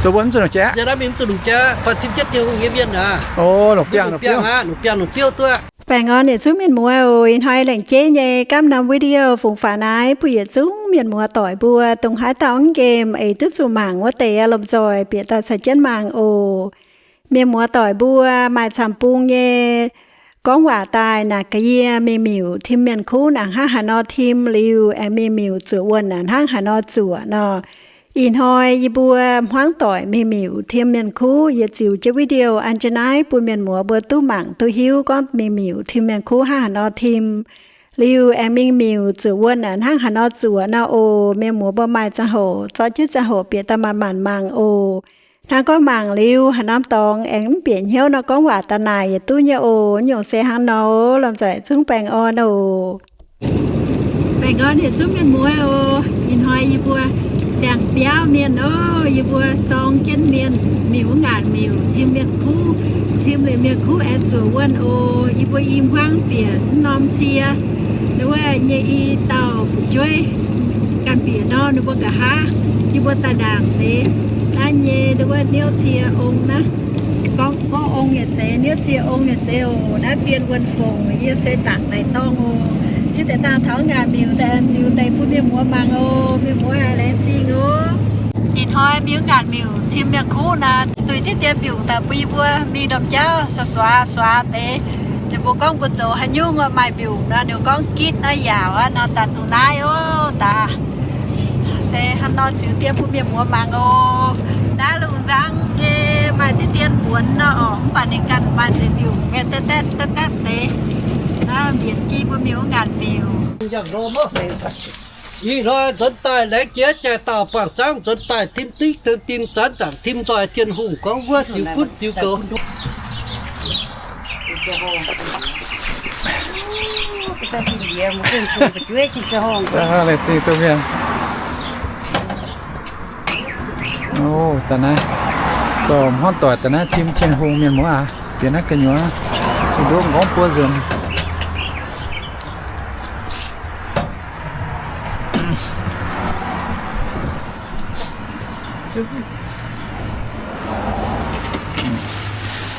Nzunc longc jaav, nzunc longc jaav, faanh tim jienv Tin-Hungh nyei mienh aac. O, longc biangh, longc biangh aqv, longc biangh, longc biouv duqv. Baengh orn yietc zungv mienh muoz oc. Ih hnoi laengz jeiv nyei gapv norm video fungx faaux naaiv bun yietc zungv mienh muoz doic mbuo dongh haaix dauh mv nqemh eix duqv zuqc mangc wuov deix lomh nzoih bieqc daaih caux jienv mangc oc. Mienh muoz doic mbuo maaih camv-bung nyei gorngv waac daaih naaic gaax yie mingh miuc tim mienh kuv naaic hnangv haaix nor tim liuz aengx mingh miuc zuoqc wuonh naaic hnangv haaix nor zuoqc nor. Ih hnoi yie mbuo hmuangv doic mingh miuc tim mienh kuv, yie ziux jienv video an jienv naaiv bun mienh muoz mbuo duqv mangc duqv hiuv gorngv mingh miuc tim mienh kuv hnangv haaix nor tim. Liuz aengx mingh miuc zuoqc wuonh naaic hnangv haaix nor zuoqc nor oc. Mienh muoz mbuo maaih ziangh hoc zorqv jienv ziangh hoc bieqc daaih manc-manc mangc oc. Hnangv gorngv mangc liuz haaix norm dorngx aengx mv bieqc hnyouv nor gorngv waac daaih naaic yietc duqv nyei oc. Nyungc se hnangv nor oc, lomh nzoih zungv baengh orn oc. Baengh orn yietc zungv mienh muoz oc. Ih hnoi yie mbuo ziangh biauv mienh oc, yie mbuo zorng jienv mienh miuc wuov ngaanc miuc tim mienh kuv, tim liuz mienh kuv aengx zuoqc wuonh oc. Yie mbuo i hmuangv bieqc mv norm cie, wuov nyei i dauh fu'jueiv ganh bieqc nor, ninh mbuo nqa'haav yie mbuo daaih ndaangc deix naaiv nyei wuov niouv cie ong naaiv. Gorngv, gorngv ong yietc zeiz, niouv cie ong yietc zeiz oc. Naaiv Bienh Wuonh Fongc, yie se dangc daaih dorngh oc. Yie deix dangh taux ngaanc miuc daaih ziux deix bun mienh muoz mangc oc. Mienh muoz haiz laengz zingh oc. Ih hnoi mingh wuov ngaanc miuc tim mienh kuv naaic, duih diqv dien mbiungc daaih bun yie mbuo mingh ndorm jauv suax suax suax deix. Ninh mbuo gorngv mbuo zoux haaix nyungc maaih mbiungc nor, ninh mbuo gorngv gitv naaiv yaauc aqv nor, daaih dongh naaiv oc. Daaih se hnangv nor ziux dien bun mienh muoz mangc oc. Naaiv lungh nzangv nyei maaih diqv dien mbuonx nor orqc, mv baac ninh ganh maaih deix mbiungc nyei daetv daetv daetv daetv deix. Naaiv mbienx jienv mbuo mingh wuov ngaanc miuc. Ih hnoi nzuonx daaih laengz jiex jaaix dauh buangh zaangv nzuonx daaih tim diqv tim zanc nzaangc tim nzoih Tin-Hungh gorngv wuov ziux gunv ziux goux. Laengz zingh duqv mienh. O, daaih naaiv, dorh hmuangv doic daaih naaiv tim Tin-Hungh mienh muoz aac, bieqc naaiv gu'nyuoz, zinh nduov m'nqorngv buo nzuonx.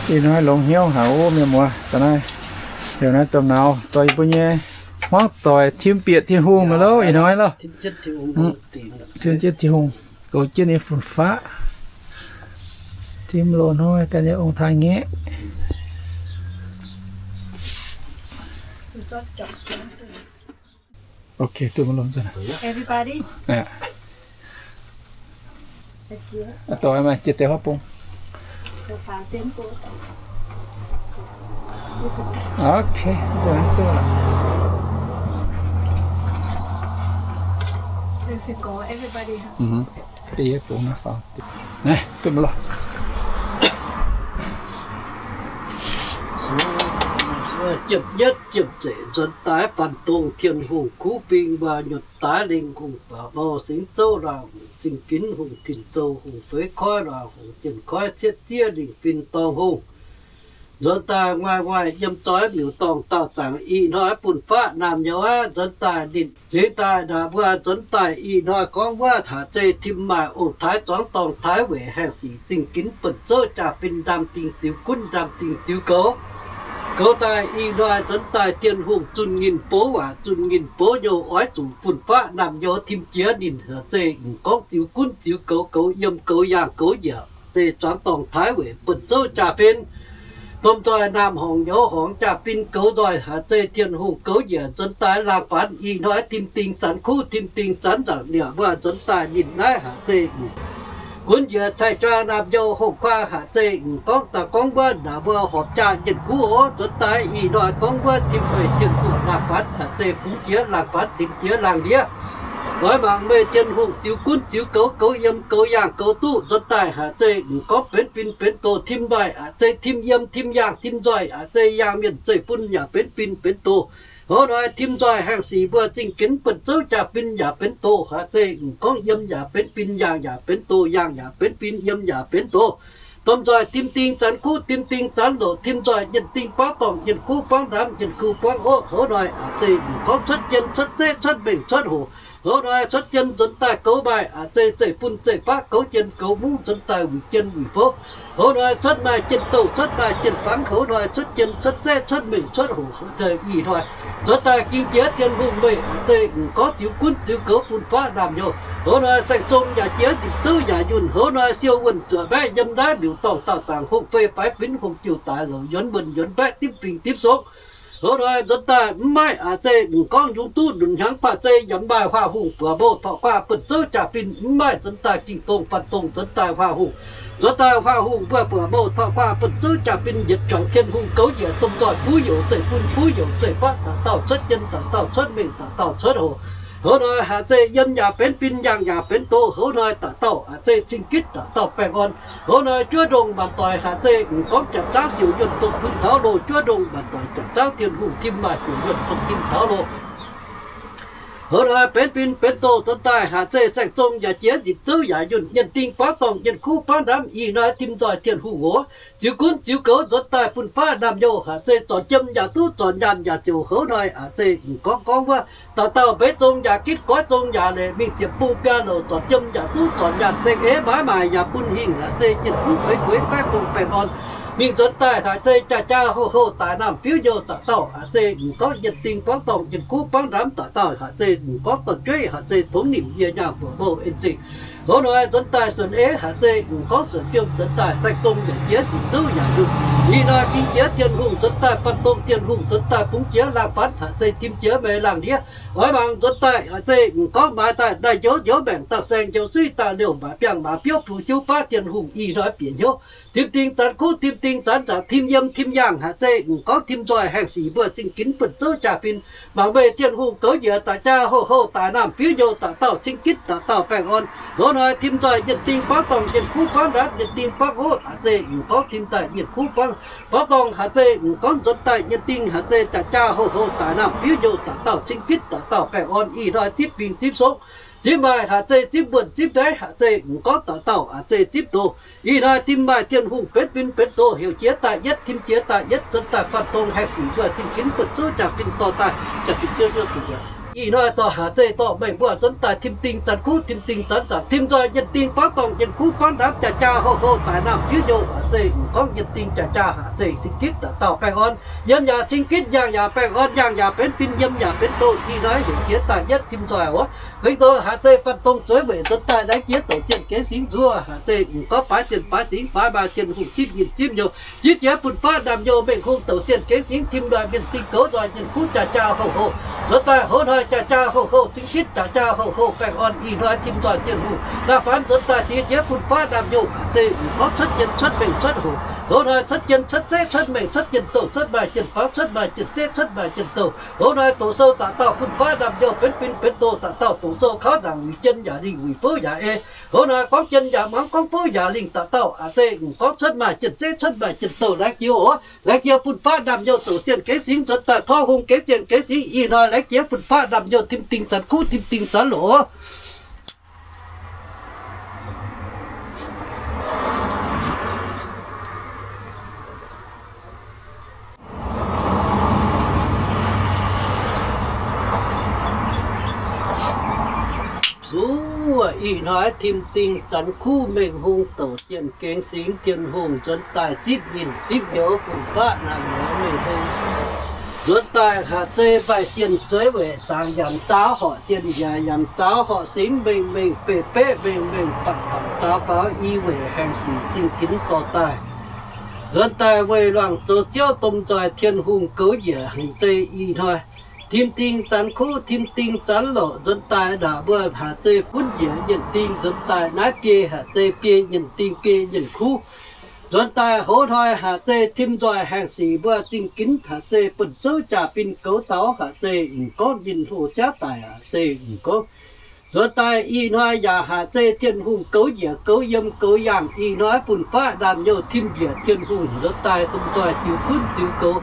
Ih hnoi longx hnyouv haic ov mienh muoz, daaih naaiv heuc naaiv domh nauz dorh yie mbuo nyei hmuangv doic tim bieqc Tin-Hungh mienh louh ih hnoi loh. Tim jienv Tin-Hungh goux jienv nyei fun-faqv. Tim loz-hnoi ganh nyei ong-taaix-ngaeqv. Ok, duqv maiv lomh nzunc. Everybody. Doix maaih jiex deix huaav bung. Ok, duqv. Everybody. Naaiv, duqv maiv lomh. Jiem nyetv jiem zeic nzuonx daaih faanh dongh Tin-Hungh kuv bing waac nyutc daaih lingh hungh baac mau singx zouv laangh hungh zingh ginx hungh tin-zoux hungh feix koiv laangh hungh zienh koiv cietv ziev lingh fin dorngh hungh. Nzuonx daaih nguaaic nguaaic yiem zoih miuc-dorngh daauh zaangc ih hnoi fun-faqv naamh nyouz aqv. Nzuonx daaih ninh zingx daaih naaic mbuo nzuonx daaih ih hnoi gorngv wuov taaix zeiz tim maaih ong-taaix zuangx dorngh taaix weic haengh sic zingh ginx buonv zouv jaa-fin ndaam-dingh ziux gunv ndaam-dingh ziux goux. Goux daaih ih hnoi nzuonx daaih Tin-Hungh zunh nginh bouv waac zunh nginh bouv nyouh oix zuqc fun-faqv naamh nyouz tim jiex ninh haaix zeiz m'nqorngv ziux gunv ziux goux, goux yiem goux yaangh goux njiec. Zeiz zuangx dorngh taaix weic buonv zouv jaa-fin. Domh nzoih naamh horngc nyouz horngc jaa-fin goux nzoih haaix zeiz Tin-Hungh goux njiec nzuonx daaih laangh faanx ih hnoi tim dingh zanx kuv tim dingh zanx nzaangc liec mbuo nzuonx daaih ninh naaiv haaix zeiz m'gunv njiec cai juang naamh nyouz hongh kuaang haaix zeiz m'gorngv daaih gorngv wuov naaic mbuo horpc jaa nyienh kuv oc. Nzuonx daaih ih hnoi gorngv wuov tim meih Tin-Hungh laangh faanx haaix zeiz bungx jiex laangh faanx tinx jiex laangh ndiev. Lorz mangc meih Tin-Hungh ziux gunv ziux goux, goux yiem goux yaangh goux duqv nzuonx daaih haaix zeiz m'gorngv benx fin benx doz tim nzoih haaix zeiz tim yiem tim yaangh tim nzoih haaix zeiz yaangh mienh zeiv-fun yaac benx fin benx doz. Hoz hnoi tim nzoih haengh sic mbuo zingh ginx buonv zouv jaa-fin yaac benx doz haaix zeiz m'gorngv yiem yaac benx fin yaangh yaac benx doz yaangh yaac benx fin yiem yaac benx doz. Domh nzoih tim dingh zanx kuv tim dingh zanx loc tim nzoih nyienh dingh buangv dorngh nyienh kuv buangv ndaamv nyienh kuv buangv oqv. Hoz hnoi haaix zeiz m'gorngv cuotv jien cuotv zeqv cuotv mbengh cuotv hoc. Hoz hnoi cuotv jien nzuonx daaih goux maaih aqc zeiz zeiv-fun zeiv-faqv, goux jien goux mungv nzuonx daaih wuic jien wuic fouv. Hoz hnoi cuotv maaih jien-douh, cuotv maaih jien-fangx, hoz hnoi cuotv jien cuotv zeqv cuotv mengh cuotv hoc, ih hnoi nzuonx daaih ging jiex Tin-Hungh meih aqc zeiz m'nqorngv ziux gunv ziux goux fun-faqv naamh nyouz. Hoz hnoi saeng-zong yaac jiex nzipc zouv yaac yunh, hoz hnoi siou wuonh zuoqc mbaeqv yiem naaiv miuc-dorngh dauh zaangc hongh fei faix binv hongh jiuh daaix louc yuonx wuonh yuonx mbaeqv dimv fingx dimv song. Hoz hnoi nzuonx daaih mv maaih aqc zeiz m'nqorngv yungz duqv lunc hnyangx baac zeiz yaac mv maaih huaax hungh buoz mouh torqv guaav buonv zouv jaa-fin, mv maaih nzuonx daaih ging dongh faan dongh nzuonx daaih huaax hungh. Nzuonx daaih huaax hungh mbuo buoz mouh torqv guaav buonv zouv jaa-fin yietc juangc Tin-Hungh goux njiec domh nzoih buv youc zeiv-fun buv youc zeiv-faqv, da'dauh cuotv jien da'dauh cuotv mengh da'dauh cuotv hoc. Hoz hnoi haaix zeiz yiem yaac benx fin, yangh yaac benx doz. Hoz hnoi da'dauh haaix zeiz cing-gitv da'dauh baengh orn. Hoz hnoi juov ndongh maanc doic haaix zeiz m'nqorngv janx zaangv siouc yuonh dongh tun taux loh, juov ndongh maanc doic janx zaangv Tin-Hungh tim maaih siouc yuonh dongh tin taux loh. Hoz hnoi benx fin benx doz nzuonx daaih haaix zeiz saeng-zong yaac jiex nzipc zouv yaac yunh, nyienh dingh buangv dorngh nyienh kuv buangv ndamv, ih hnoi tim nzoih Tin-Hungh oc. Ziux gunv ziux goux nzuonx daaih fun-faqv naamh nyouz haaix zeiz zorc jiem yaac duqv zorc nyaanh yaac ziouc hoz hnoi haaix zeiz m'nqorngv gorngv wuov dauh dauh mbeix zong yaac gitv goiv zong yaac leic mingh ziepc bung biaa louc, zorc jiem yaac duqv zorc nyaanh saeng-eix maaiz maaic yaac bun hingh haaix zeiz nyienh kuv feix gueix baeqv bung baengh orn. Mingh nzuonx daaih haaix zeiz jaa-jaa houh-houh daaih naamh fiuv nyouh da'dauh haaix zeiz m'nqorngv nyienh dingh buangv dorngh nyienh kuv buangv ndamv da'dauh haaix zeiz m'nqorngv dorn-jueiv haaix zeiz tongx nimc yie nyaangh buoqc mouh en zingh. Hoz hnoi nzuonx daaih suonc eix haaix zeiz m'nqorngv suonc biomv nzuonx daaih saeng-zong yaac jiex nzipc zouv yaac yunh. Ih hnoi ging jiex Tin-Hungh nzuonx daaih faan dongh Tin-Hungh nzuonx daaih bungx jiex laangh fanx haaix zeiz tim jiex meih laangh ndiev. Oix mangc nzuonx daaih haaix zeiz m'nqorngv maaiz daaih ndaaih njoux njoux maengc dangh saeng njoux suiv daaih liouh mbaac biangh maaz biouv plux jiuv baav Tin-Hungh ih hnoi bieqc hnyouv. Tim ding zanx kuv, tim ding zanx zaangc, tim yiem tim yaangh haaix zeiz m'nqorngv tim nzoih haengh sic mbuo zingh ginx buonv zouv jaa-fin. Mangc meih Tin-Hungh goux njiec daaih jaa houh houh daaih naamh fiuv nyouh da'dauh cing-gitv da'dauh baengh orn. Hoz hnoi tim nzoih nyienh dingh buangv dorngh nyienh kuv buangv ndamv nyienh dingh buangv oqv haaix zeiz m'nqorngv tim daaih nyienh kuv buangv, buangv dorngh haaix zeiz m'nqorngv nzuonx daaih nyienh dingh haaix zeiz jaa-jaa houh-houh daaih naamh fiuv nyouh da'dauh cing-gitv da'dauh baengh orn ih hnoi zipv fingx zipv song. Zipv maaih haaix zeiz zipv mbuonx zipv ndaix haaix zeiz m'nqorngv da'dauh haaix zeiz zipv doz. Ih hnoi tim maaih Tin-Hungh benx fin benx doz heuc jiex daaih yietv tim jiex daaih yietv nzuonx daaih faan dongh haengh sic mbuo zingh ginx buonv zouv jaa-fin dorh daaih. Ih hnoi dorh haaix zeiz dorh meih mbuo nzuonx daaih tim ding zanx kuv tim ding zanx zaangc tim nzoih nyienh dingh buangv dorngh nyienh kuv buangv ndamv jaa-jaa houh-houh daaih naamh fiuv nyouh haaix zeiz m'nqorngv nyienh dingh jaa-jaa haaix zeiz cing-gitv da'dauh baengh orn. Yiem yaac cing-gitv, yangh yaac baengh orn, yangh yaac benx fin, yiem yaac benx doz. Ih hnoi heuc jiex daaih yietv tim nzoih oc. Gengh zoux haaix zeiz faan dongh zueiz weic nzuonx daaih laengz jiex douc zienh gengx singx nzuov haaix zeiz m'nqorngv baaix zienh baaix singx baaix maaih Tin-Hungh zipv nyinh zipv nyouh zipv jiex fun-faqv naamh nyouh mengh hung douc zienh gengx singx tim nzoih mienh dingh goux nzoih nyienh kuv jaa-jaa houh-houh. Nzuonx daaih hoz hnoi jaa-jaa houh-houh cing-gitv jaa-jaa houh-houh baengh orn. Ih hnoi tim nzoih Tin-Hungh laangh fanx nzuonx daaih ziex jiex fun-faqv naamh nyouh haaix zeiz m'nqorngv cuotv jien cuotv mengh cuotv hoc. Hoz hnoi cuotv jien cuotv zeqv cuotv mengh cuotv jien douh cuotv maaih jien fangx cuotv maaih jien zeqv cuotv maaih jien douh. Hoz hnoi doqc sou da'dauh fun-faqv naamh nyouh benx fin benx doz da'dauh doqc sou kauv nzaangc wuic jien yaac lingh wuic fouv yaac ei. Hoz hnoi gorngv jien yaac muangx gorngv fouv yaac lingh da'dauh aac zeiz m'nqorngv cuotv maaih jien zeqv cuotv maaih jien douh laengz jiex oc. Laengz jiex fun-faqv naamh nyouh douc zienh gengx singx nzuonx daaih torv hungh gengx zienh gengx singx. Ih hnoi laengz jiex fun-faqv naamh nyouh tim ding zanx kuv tim ding zanx loc. Zuov ih hnoi tim ding zanx kuv mengh hung douc zienh gengx singx Tin-Hungh nzuonx daaih zipv nyinh zipv nyouz fun-faqv naamh nyouz mengh hung. Nzuonx daaih haaix zeiz maaih zienh zueiz weic zaangc yaac m'zaaux horc zienh njiec yaac m'zaaux horc singx mengh mengh beqc beqv mengh mengh baac baac zaaux faaux i weic haengh sic zingh ginx dorh daaih. Nzuonx daaih weih luangc zoux ziouv domh nzoih Tin-Hungh goux njiec haic zeiz ih hnoi. Tim ding zanx kuv tim ding zanx louc nzuonx daaih ndaac mbuo haaix zeiz gunv njiec nyienh ding nzuonx daaih naaiv biei haaix zeiz biei nyienh ding biei nyienh kuv. Nzuonx daaih hoz hnoi haaix zeiz tim nzoih haengh sic mbuo zingh ginx haaix zeiz buonv zouv jaa-fin goux taux haaix zeiz m'nqorngv ninh hlo ziav daic haaix zeiz m'nqorngv. Nzuonx daaih ih hnoi yaac haaix zeiz Tin-Hungh goux njiec goux yiem goux yaangh ih hnoi fun-faqv naamh nyouh tim njiec Tin-Hungh nzuonx daaih domh nzoih ziux gunv ziux goux.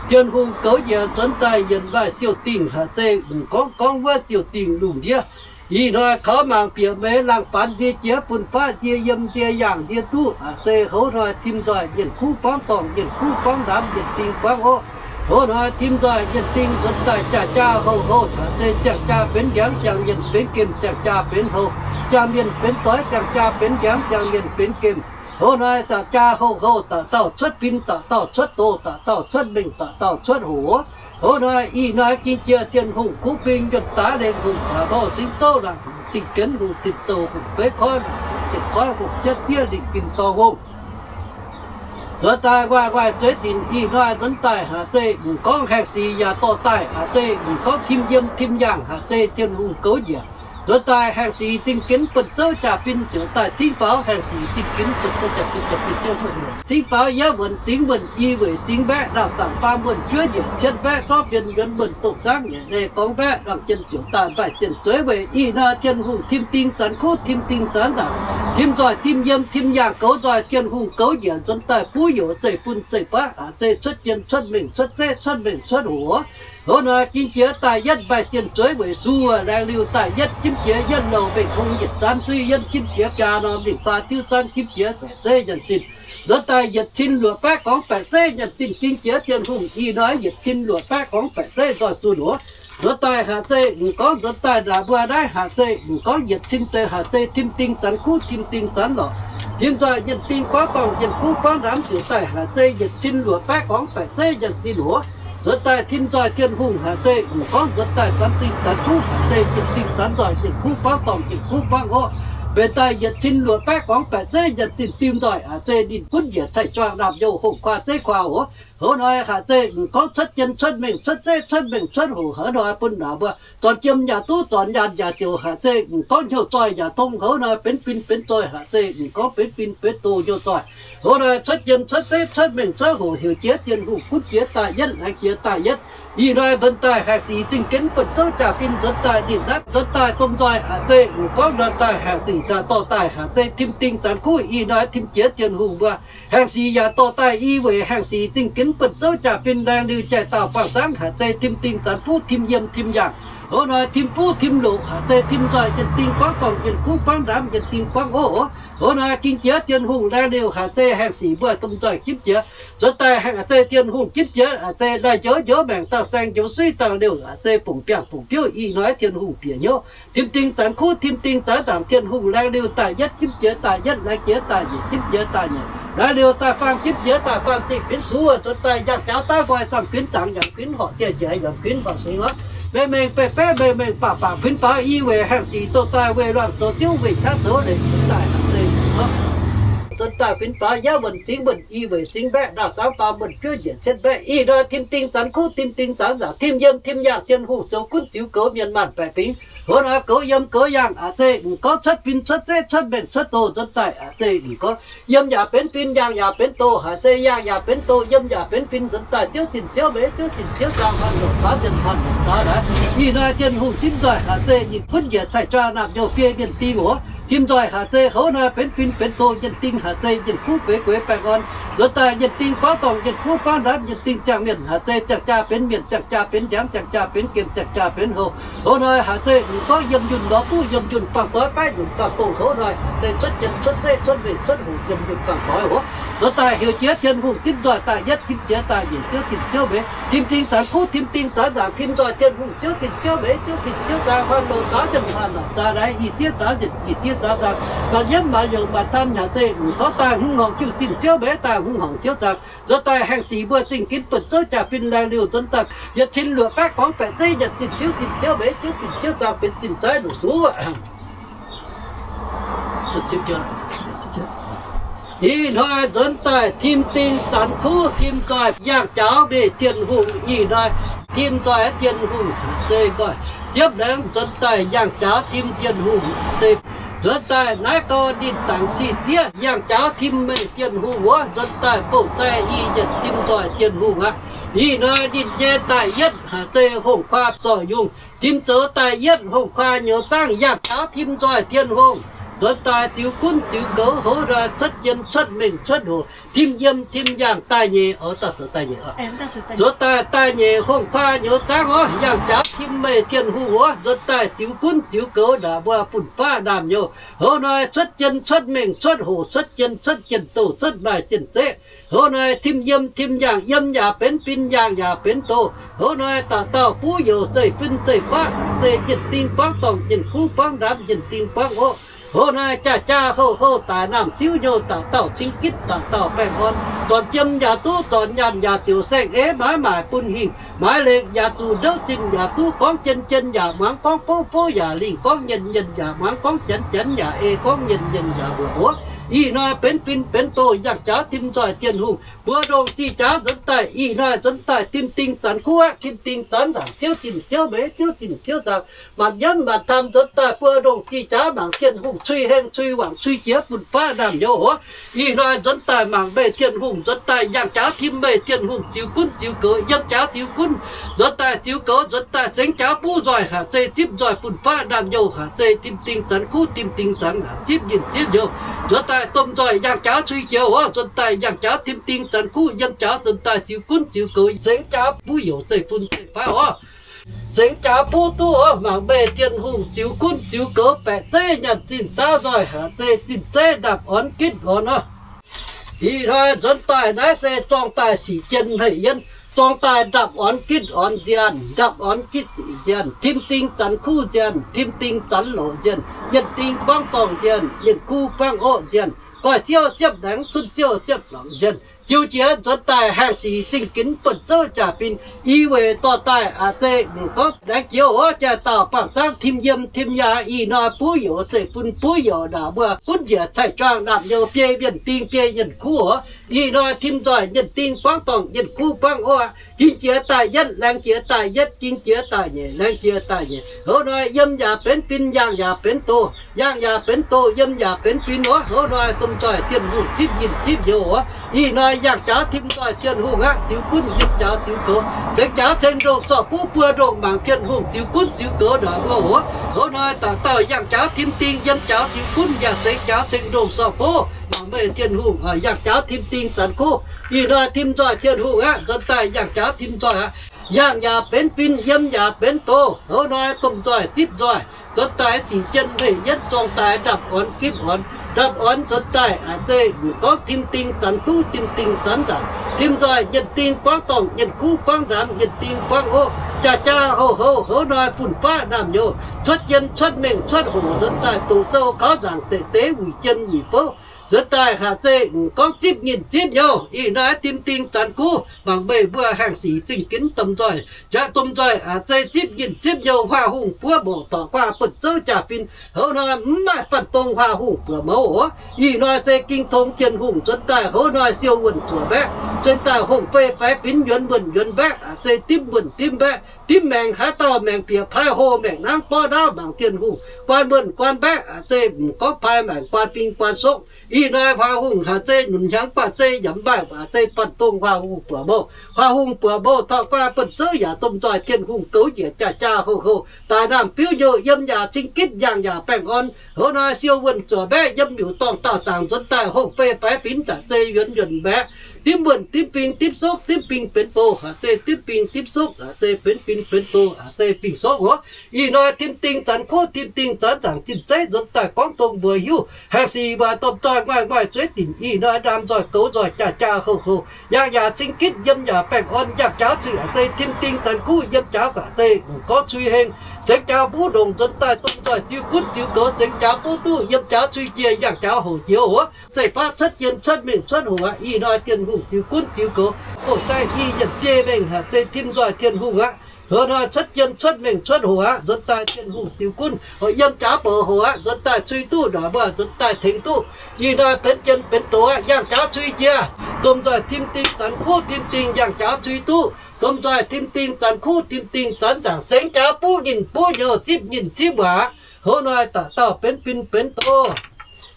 Tin-Hungh goux njiec nzuonx daaih yienc maaih ziouh dingh haaix zeiz m'nqorngv gorngv wuov ziouh dingh lungh ndiev. Ih hnoi kaux mangc bieqc meix laangh fanx nzie jiex fun-faqv nzie yiem nzie yaangh nzie duqv haaix zeiz hoz hnoi tim nzoih nyienh kuv buangv dorngh nyienh kuv buangv ndamv nyienh ding buangv oqv. Hoz hnoi tim nzoih yietc ding nzuonx daaih jaa-jaa houh-houh, haaix zei ziangh jaa benx ndiangx, ziangh mienh benx gemh, ziangh jaa benx houh, ziangh mienh benx doix, ziangh jaa benx ndiangx, ziangh mienh benx gemh. Hoz hnoi zaangc jaa houh-houh, dauh dauh cuotv fin, dauh dauh cuotv doz, dauh dauh cuotv mengh, dauh dauh cuotv hoc. Hoz hnoi ih hnoi ging jiex Tin-Hungh kuv bing, yuonh daaix lengh hungh, taux houh singv zouv laangc hungh, zingh genv hungh, zinh zouh hungh, feix koiv laangc hungh, jienv koiv hungh, cietv ziev lingh fin dorngh hungh. Nzuonx daaih waaih-waaih zueiz dinc ih hnoi nzuonx daaih haaix zei m'nqorngv haengh sic yaac dorh daaih, haaix zei m'nqorngv tim yiem tim yaangh, haaix zei Tin-Hungh goux njiec. Nzuonx daaih haengh sic zingh ginx buonv zouv jaa-fin ziouc daaih cingv faaux, haengh sic zingh ginx buonv zouv jaa-fin, jaa-fin ziouv cingv faaux yiev wuonc zingx wuonc i weic zingx mbaeqv, ndaauh zaangc faam wuonc juov njiec cietv mbaeqv, zorqv bienh yuonx wuonc doqc zaangv nyeic leih gorngv mbaeqv, nangh jien ziouc daaih mbaih zienh zueiz weic ih hnoi Tin-Hungh tim ding zanx kuv, tim ding zanx nzaangc, tim nzoih tim yiem tim yaangh goux nzoih, Tin-Hungh goux njiec nzuonx daaih buv youz zeiv-fun zeiv-faqv, haaix zei cuotv jien cuotv mengh cuotv zeqv cuotv mengh cuotv hoc. Hoz hnoi ging jiex daaih yietv mbaih zienh zueiz weic suv laengz liuz daaih yietv jimv jiex yietv louh mengh hung yietc zaanv suiv yienv jimv jiex biaa norm lingh faa diuv zaanv jimv jiex baeqc zeiv nyanc zinh. Nzuonx daaih yietc cin luoqc baeqv gorngv baeqc zeiv nyanc zinh ging jiex Tin-Hungh ih hnoi yietc cin luoqc baeqv gorngv baeqc zeiv nzoih zunh oc. Nzuonx daaih haaix zei m'nqorngv nzuonx daaih ndaaih mbuo naaiv haaix zei m'nqorngv yietc cin deix haaix zei tim ding zanx kuv tim ding zanx lorqc. Tim nzoih yietc ding buangv dorngh yietc kuv buangv ndaamv ziouc daaih haaix zei yietc cin luoqc baeqv gorngv baeqc zeiv nyanc zinh oc. Nzuonx daaih tim nzoih Tin-Hungh haaix zei m'nqorngv nzuonx daaih zanx ding zanx kuv haaix zei yietc ding zanx nzoih yietc kuv buangv dorngh yietc kuv buangv orqv. Mbenc daaih yietc cin luoqc baeqv gorngv baeqc zeiv nyanc zinh tim nzoih haaix zei ninh gunv njiec caih juang naamh youh hongh kuaa zeiv kuaa oc. Hoz hnoi haaix zei m'nqorngv cuotv jien cuotv mengh cuotv zeiv cuotv mengh cuotv hoc, hoz hnoi bun naaic mbuo zornx jiem yaac duqv, zornx nyaanh yaac ziouc haaix zei m'nqorngv hnyouv zoih yaac tong, hoz hnoi benx fin benx zoih haaix zei m'nqorngv benx fin benx doz hnyouv zoih. Hoz hnoi cuotv jien cuotv zeiv cuotv mengh cuotv hoc heuc jiex Tin-Hungh gunv jiex daaih yietv, laengz jiex daaih yietv. Ih hnoi mbenc daaih haengh sic zingh ginx buonv zouv jaa-fin nzuonx daaih ninh naaiv nzuonx daaih domh nzoih haaix zei m'nqorngv nzuonx daaih haengh sic dorh daaih haaix zei tim ding zanx kuv ih hnoi tim jiex Tin-Hungh mbuo. Haengh sic yaac dorh daaih i weic haengh sic zingh ginx buonv zouv jaa-fin laengz liuz jaaix dauh buangh zaangv haaix zei tim ding zanx fuqv tim yiem tim yaangh. Hoz hnoi tim fuqv tim loqc haaix zei tim nzoih yietc ding buangv dorngh yietc kuv buangv ndaamv yietc ding buangv orqv. Hoz hnoi ging jiex Tin-Hungh laengz liuz haaix zei haengh sic mbuo domh nzoih jimv jiex. Nzuonx daaih haengh haaix zei Tin-Hungh jimv jiex haaix zei laih njoux njoux maengc dangh saeng njoux suiv dangh liouh haaix zei bungx biangh bungx biouv ih hnoi Tin-Hungh bieqc hnyouv. Tim ding zanx kuv tim ding zanx nzaangc Tin-Hungh laengz liuz daaih yietv jimv jiex daaih yietv, laengz jiex daaih nyiec jimv jiex daaih nyiec. Laengz liuz daaih faam jimv jiex daaih faam zingh kuinx suv nzuonx daaih yangh jaax daav nqoi zaangh kuinx zaangc yangh kuinx horqc ziec njiec yangh kuinx horqc singx orqv. Mengh mengh baeqv baeqv mengh mengh baac baac kuinx faaux i weic haengh sic doh daaih weih luangh zoux ziouv weih qaqv zoux leiz nzuonx daaih haaix zei nzuonx daaih kuinx faaux yaav wuonc zingx wuonc i weic zingx mbaeqv ndaauh zaangv faam wuonc juov njiec cietv mbaeqv ih hnoi tim ding zanx kuv tim ding zanx nzaangc tim yiem tim yaangh Tin-Hungh zoux gunv ziux goux mienh maanh baeqc fingx. Hoz hnoi goux yiem goux yaangh haaix zei m'nqorngv cuotv fin cuotv zeiv cuotv mengh cuotv doz nzuonx daaih haaix zei m'nqorngv yiem yaac benx fin yaangh yaac benx doz haaix zei yaangh yaac benx doz yiem yaac benx fin nzuonx daaih ziouv zinh ziouv meix ziouv zinh ziouv zaang hmuangx longc zaaux zienh hmuangx longc zaaux naaiv. Ih hnoi Tin-Hungh zimv nzoih haaix zei ninh gunv njiec caih juang naamh nyouz biei mienh ding oc. Tim nzoih haaix zei hoz hnoi benx fin benx doz, yienh ding haaix zei yienh kuv feix gueix baengh orn. Nzuonx daaih yienh ding buangv dorngh, yienh kuv buangv ndaamv, yienh ding ziangh mienh haaix zei ziangh jaa benx mienh, ziangh jaa benx ndiangx, ziangh jaa benx gemh, ziangh jaa benx houh. Hoz hnoi haaix zei m'nqorngv yiem yunh lorz duqv yiem yunh, buangh doix baav yunh, buangh dongh hoz hnoi haaix zei cuotv jienh cuotv zeiv cuotv mengh cuotv hoc yiem yunh buangh doix oc. Nzuonx daaih heuc jiex Tin-Hungh zimv nzoih daaih yietv, zimv jiex daaih nyiec, ziouv zinh ziouv meix, tim ding zanx kuv, tim ding zanx nzaangc, tim nzoih Tin-Hungh ziouv zinh ziouv meix, ziouv zinh ziouv zaang, hmuangx longc zaaux zienh hmuangx longc zaaux naaiv, ih zieqv zaaux zienh, ih zieqv zaaux zaang, maanc yiemv maanc yongc maanc tam haaix zei m'nqorngv daaih hmz horngc jiu zinh ziouv meix, daaih hmz horngc ziouv zaang. Nzuonx daaih haengh sic mbuo zingh ginx buonv zouv jaa-fin laengz liuz nzuonx daaih yietc cin luoqc baeqv gorngv baeqc zeiv nyanc zinh ziouv zinh ziouv meix, ziouv zinh ziouv zaang benx zinh zaiv luoqc suv. Ih hnoi nzuonx daaih tim ding zanx kuv, tim nzoih yangh jaux mingh Tin-Hungh. Ih hnoi tim nzoih Tin-Hungh haaix zei nqoi ziepv laengz nzuonx daaih yangh jaux tim Tin-Hungh haaix zei. Nzuonx daaih naaiv gau ninh dangc sic zieqv yangh jaux tim meih Tin-Hungh wuov, nzuonx daaih bouh zaih i yietc tim nzoih Tin-Hungh aqv. Ih hnoi ninh nyei daaih yietv haaix zei hongh kuaa zorc yungh, tim zoux daaih yietv hongh kuaa nyouz zaangv yangh jaux tim nzoih Tin-Hungh. Nzuonx daaih ziux gunv ziux goux, hoz hnoi cuotv jien cuotv mengh cuotv hoc, tim yiem tim yaangh daaih nyeic, zuov daaih daaih nyeic hongh kuaah nyouz zaangv orv, yangh jaax tim meih Tin-Hungh orv, nzuonx daaih ziux gunv ziux goux ndaangc mbuo fun-faqv ndaamv-nyouz. Hoz hnoi cuotv jien cuotv mengh cuotv hoc, cuotv jien cuotv jien-doh, cuotv maaih jien-zeqv. Hoz hnoi tim yiem tim yaangh, yiem yaac benx fin, yaangh yaac benx doh. Hoz hnoi dauh dauh buv youz zeiv-fun zeiv-faqv, zeiv jien-ding buangv dorngh, jien-kuv buangv ndaamv, jien-ding buangv oqv. Hoz hnoi jaax-jaax houh-houh daaih naamh ziuv hnyouv, dauh dauh cing gitv, dauh dauh baengh orn. Zornc jiem yaac duqv, zornc nyaanh yaac ziouc saeng-eix, maaiz maaic bun hingh, maaiz lengh yaac zuqc ndouv zinh yaac duqv, gorngv jien jien yaac muangx, gorngv fouv fouv yaac lingh, gorngv nyien nyien yaac muangx, gorngv janx janx yaac ei, gorngv nyien nyien yaac wuoqc oc. Ih hnoi benx fin benx doh, yangh jaax tim nzoih Tin-Hungh. Buo ndongh zih jaax nzuonx daaih, ih hnoi nzuonx daaih tim ding zanc kuv aqv, tim ding zanc nzaangc, ziouv zinh ziouv meix, ziouv zinh ziouv nzaangc, maanc nyiemv maanc taam nzuonx daaih buo ndongh zih jaax mangc Tin-Hungh cui heng cui waangc cui jiex fun-faqv ndaamv-nyouz oc. Ih hnoi nzuonx daaih mangc meih Tin-Hungh, nzuonx daaih yangh jaax tim meih Tin-Hungh, ziux gunv ziux goux, yiem jaax ziux gunv, nzuonx daaih ziux goux, nzuonx daaih sengx jaax buv nzoih, haac zei zipv nzoih fun-faqv ndaamv-nyouz, haac zei tim ding zanc kuv, tim ding zanc nzaangc, zipv nyinh zipv nyouz, nzuonx daaih domh nzoih yangh jaax cui jiex oc. Nzuonx daaih yangh jaax tim ding zanc kuv, yiem jaax nzuonx daaih ziux gunv ziux goux, sengx jaax buv youz zeiv-fun zeiv-faqv oc. Sengx jaax buv duqv oc, mangc meih Tin-Hungh ziux gunv ziux goux, baeqc zeiv nyaanh zinh saauv nzoih, haac zei zinh zeiv ndapc orn gitv orn oc. Ih hnoi nzuonx daaih naaiv se zorng daaih sic jien hmeic yienv, zorng daaih ndapc orn gitv orn nziaanh, ndapc orn gitv sic nziaanh, tim ding zanc kuv nziaanh, tim ding zanc loc nziaanh, yienh ding buangv dorngh nziaanh, yienh kuv buangv oqv nziaanh, goiv siouv ziepv laengz, cun siouv ziepv longc nziaanh, jiu jiex nzuonx daaih haengh sic zingh ginx buonv zouv jaa-fin. I weic dorh daaih aqc zei mv gorngv laengz jiex oc, jaa dauh bangc zaangv tim yiem tim yaangh. Ih hnoi buv youz zeiv-fun buv youz ndaangc mbuo gunv njiec caih juangh ndaamv-nyouz biei mienh ding biei yienh kuv oc. Ih hnoi tim nzoih yienh ding buangv dorngh, yienh kuv buangv oqv, ging jiex daaih yietv, laengz jiex daaih yietv, ging jiex daaih nyeic, laengz jiex daaih nyeic. Hoz hnoi yiem yaac benx fin, yaangh yaac benx doh, yaangh yaac benx doh, yiem yaac benx fin oc. Hoz hnoi domh nzoih Tin-Hungh zipv nyinh zipv nyouz oc. Ih hnoi yangh jaax tim nzoih Tin-Hungh aqv, ziux gunv yiem jaax ziux goux, sengx jaax ceng ndongh sorc buv buo ndongh mangc Tin-Hungh ziux gunv ziux goux ndaangc mbuo oc. Hoz hnoi dauh dauh yangh jaax tim ding, yiem jaax ziux gunv, yaac sengx jaax ceng ndongh sorc buv mangc meih Tin-Hungh, yangh jaax tim ding zanc kuv. Ih hnoi tim nzoih Tin-Hungh aqv, nzuonx daaih yangh jaax tim nzoih aqv. Yangh yaac benx fin, yiem yaac benx doh. Hoz hnoi domh nzoih zipv nzoih, nzuonx daaih sic jien hmeic yienv, zorng daaih ndapc orn gitv orn. Ndapc orn nzuonx daaih aqc zei mv gorngv tim ding zanc kuv, tim ding zanc nzaangc, tim nzoih yienh ding buangv dorngh, yienh kuv buangv ndaamv, yienh ding buangv oqv, jaa-jaa houh-houh. Hoz hnoi fun-faqv ndaamv-nyouz, cuotv jien cuotv mengh cuotv hoc, nzuonx daaih doqc sou gaux nzaangc, deic deix wuic jien wuic fouv, nzuonx daaih haac zei mv gorngv zipv nyinh zipv nyouz. Ih hnoi tim ding zanc kuv, mangc meih mbuo haengh sic zingh ginx domh nzoih, jaax domh nzoih aqc zei zipv nyinh zipv nyouz. Huaax hungh buov mouc dorc guaav buonv zouv jaa-fin. Hoz hnoi mv maaih faanh dong huaax hungh buoqc mouz oc. Ih hnoi se ging tong Tin-Hungh nzuonx daaih, hoz hnoi siou wuonh zuoqc mbaeqv, nzuonx daaih hongh fei faix binx yuonx muonh yuonx mbaeqv, aqc zei dimv muonh dimv mbaeqv, dimv maengx haaix dauh maengx bieqc paaiv hlo maengx nangv borqv ndaauv mangc Tin-Hungh, guaan muonh guaan mbaeqv, aqc zei mv gorngv paaiv maengx guaan fing guaan sokv. Ih hnoi huaax hungh haac zei nunc hnyangx, guaav zei yaac mv maaih, aqc zei faanh dong huaax hungh buoqc mouz. Huaax hungh buoqc mouz taux guaav buonv zouv yaac domh nzoih Tin-Hungh goux njiec jaa-jaa houh-houh, daaih naamh biuv nyouz, yiem yaac cing gitv, yaangh yaac baengh orn. Hoz hnoi siou wuonh zuoqc mbaeqv, yiem miuc-dorngh daauh zaangc nzuonx daaih hongh fei faix binx, aqc zei yuonx yuonx mbaeqv, dimv muonh dimv fing dimv sokv, dimv fing benx doh, aqc zei dimv fing dimv sokv, aqc zei benx fin benx doh, aqc zei fing sokv oc. Ih hnoi tim ding zanc kuv, tim ding zanc nzaangc, zinh zeiv nzuonx daaih gorngv dongh mbuox hiuv. Haengh sic waac domh nzoih maaih maaih zueiv dinc. Ih hnoi ndaam nzoih goux nzoih jaa-jaa houh-houh, yaangh yaac cing gitv, yiem yaac baengh orn. Yangh jaax cuiv aqc zei tim ding zanc kuv, yiem jaax aqc zei mv gorngv cui heng. Sengx jaax buv ndongc nzuonx daaih domh nzoih ziux gunv ziux goux, sengx jaax buv duqv, yiem jaax cui jiex, yangh jaax houc jiex oc. Zeiv-faqv cuotv jien cuotv mengh cuotv hoc aqv. Ih hnoi Tin-Hungh ziux gunv ziux goux, goux sai i yienc biei mengh haic, zeiv tim nzoih Tin-Hungh aqv. Hoz hnoi cuotv jien cuotv mengh cuotv hoc aqv, nzuonx daaih Tin-Hungh ziux gunv. Yiem jaax bouc hoc aqv, nzuonx daaih cui duqv, ndongc mbuo nzuonx daaih tengx duqv. Ih hnoi benx jien benx doz aqv, yangh jaax cui jiex. Domh nzoih tim ding zanc kuv, tim ding yangh jaax cui duqv. Domh nzoih tim ding zanc kuv, tim ding zanc nzaangc, sengx jaax buv nyinh buv nyouz, zipv nyinh zipv waac. Hoz hnoi dauh dauh benx fin benx doz.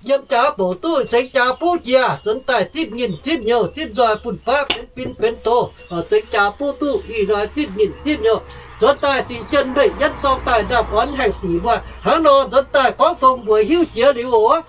Yiem jaax bouc duqv, sengx jaax buv jiex, nzuonx daaih zipv nyinh zipv nyouz, zipv nzoih fun-faqv benx fin benx doz. Sengx jaax buv duqv, ih hnoi zipv nyinh zipv nyouz, Nzuonx daaih sic jien mbeih yietv zorng daaih ndaamv-orn haengh sic mbuo hnangv nor nzuonx daaih gorngv dongh mbuox hiuv jiex liuz oc.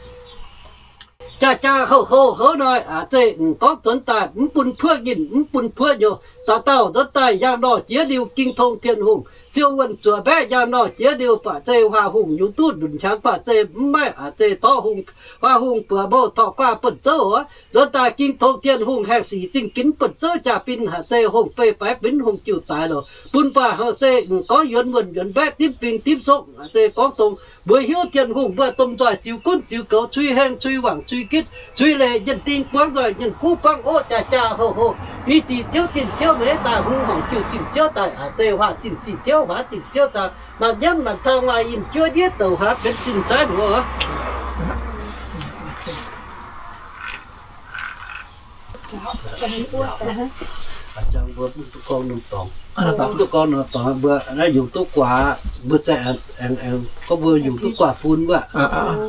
Jaa-jaa houh-houh houv hnoi aac zeiz m'gorngv nzuonx daaih mv bun puoqv nyinh mv bun puoqv nyouz. Dauh dauh nzuonx daaih yangh nor jiex liuz ging tong Tin-Hungh, siou wuonh zuoqc mbaeqv yangh nor jiex liuz baac zeiz huaax hungh yungz duqv ndutc hnyangx baac zeiz mv maaih aac zeiz torv hungh, huaax hungh buoqc mouh torqc guaav buonv zouv oc. Nzuonx daaih ging tong Tin-Hungh haengh sic zingh ginx buonv zouv jaa-fin haac zeiz hungh fei faix benx hungh jiu daaix loc bun baac haac zeiz m'gorngv yuonx wuonh yuonx mbaeqv dimv fing dimv sokv aac zeiz gorngv dongh mbuox hiuv Tin-Hungh mbuo domh nzoih ziux gunv ziux goux cui heng cui wangc cui gitv cui leiz nyienh ding buangv nzoih nyienh kuv buangv oqv jaa-jaa houh-houh i zih ziouv zinh ziouv meix daaih hungh horngc jiu zinh ziouv daaih aac zeiz huaax zinh zih ziouv huaax zinh ziouv zaang maanc nyiemv maanc taux maaih yinh juov ndiev douc huaax benx zinh zaanv wuov. Mbuo mv duqv gorngv norm dorngx, mbuo naaiv yungz duqv guaax, mbuo se aengx, aengx gorngv mbuo yungz duqv guaax fun wuov.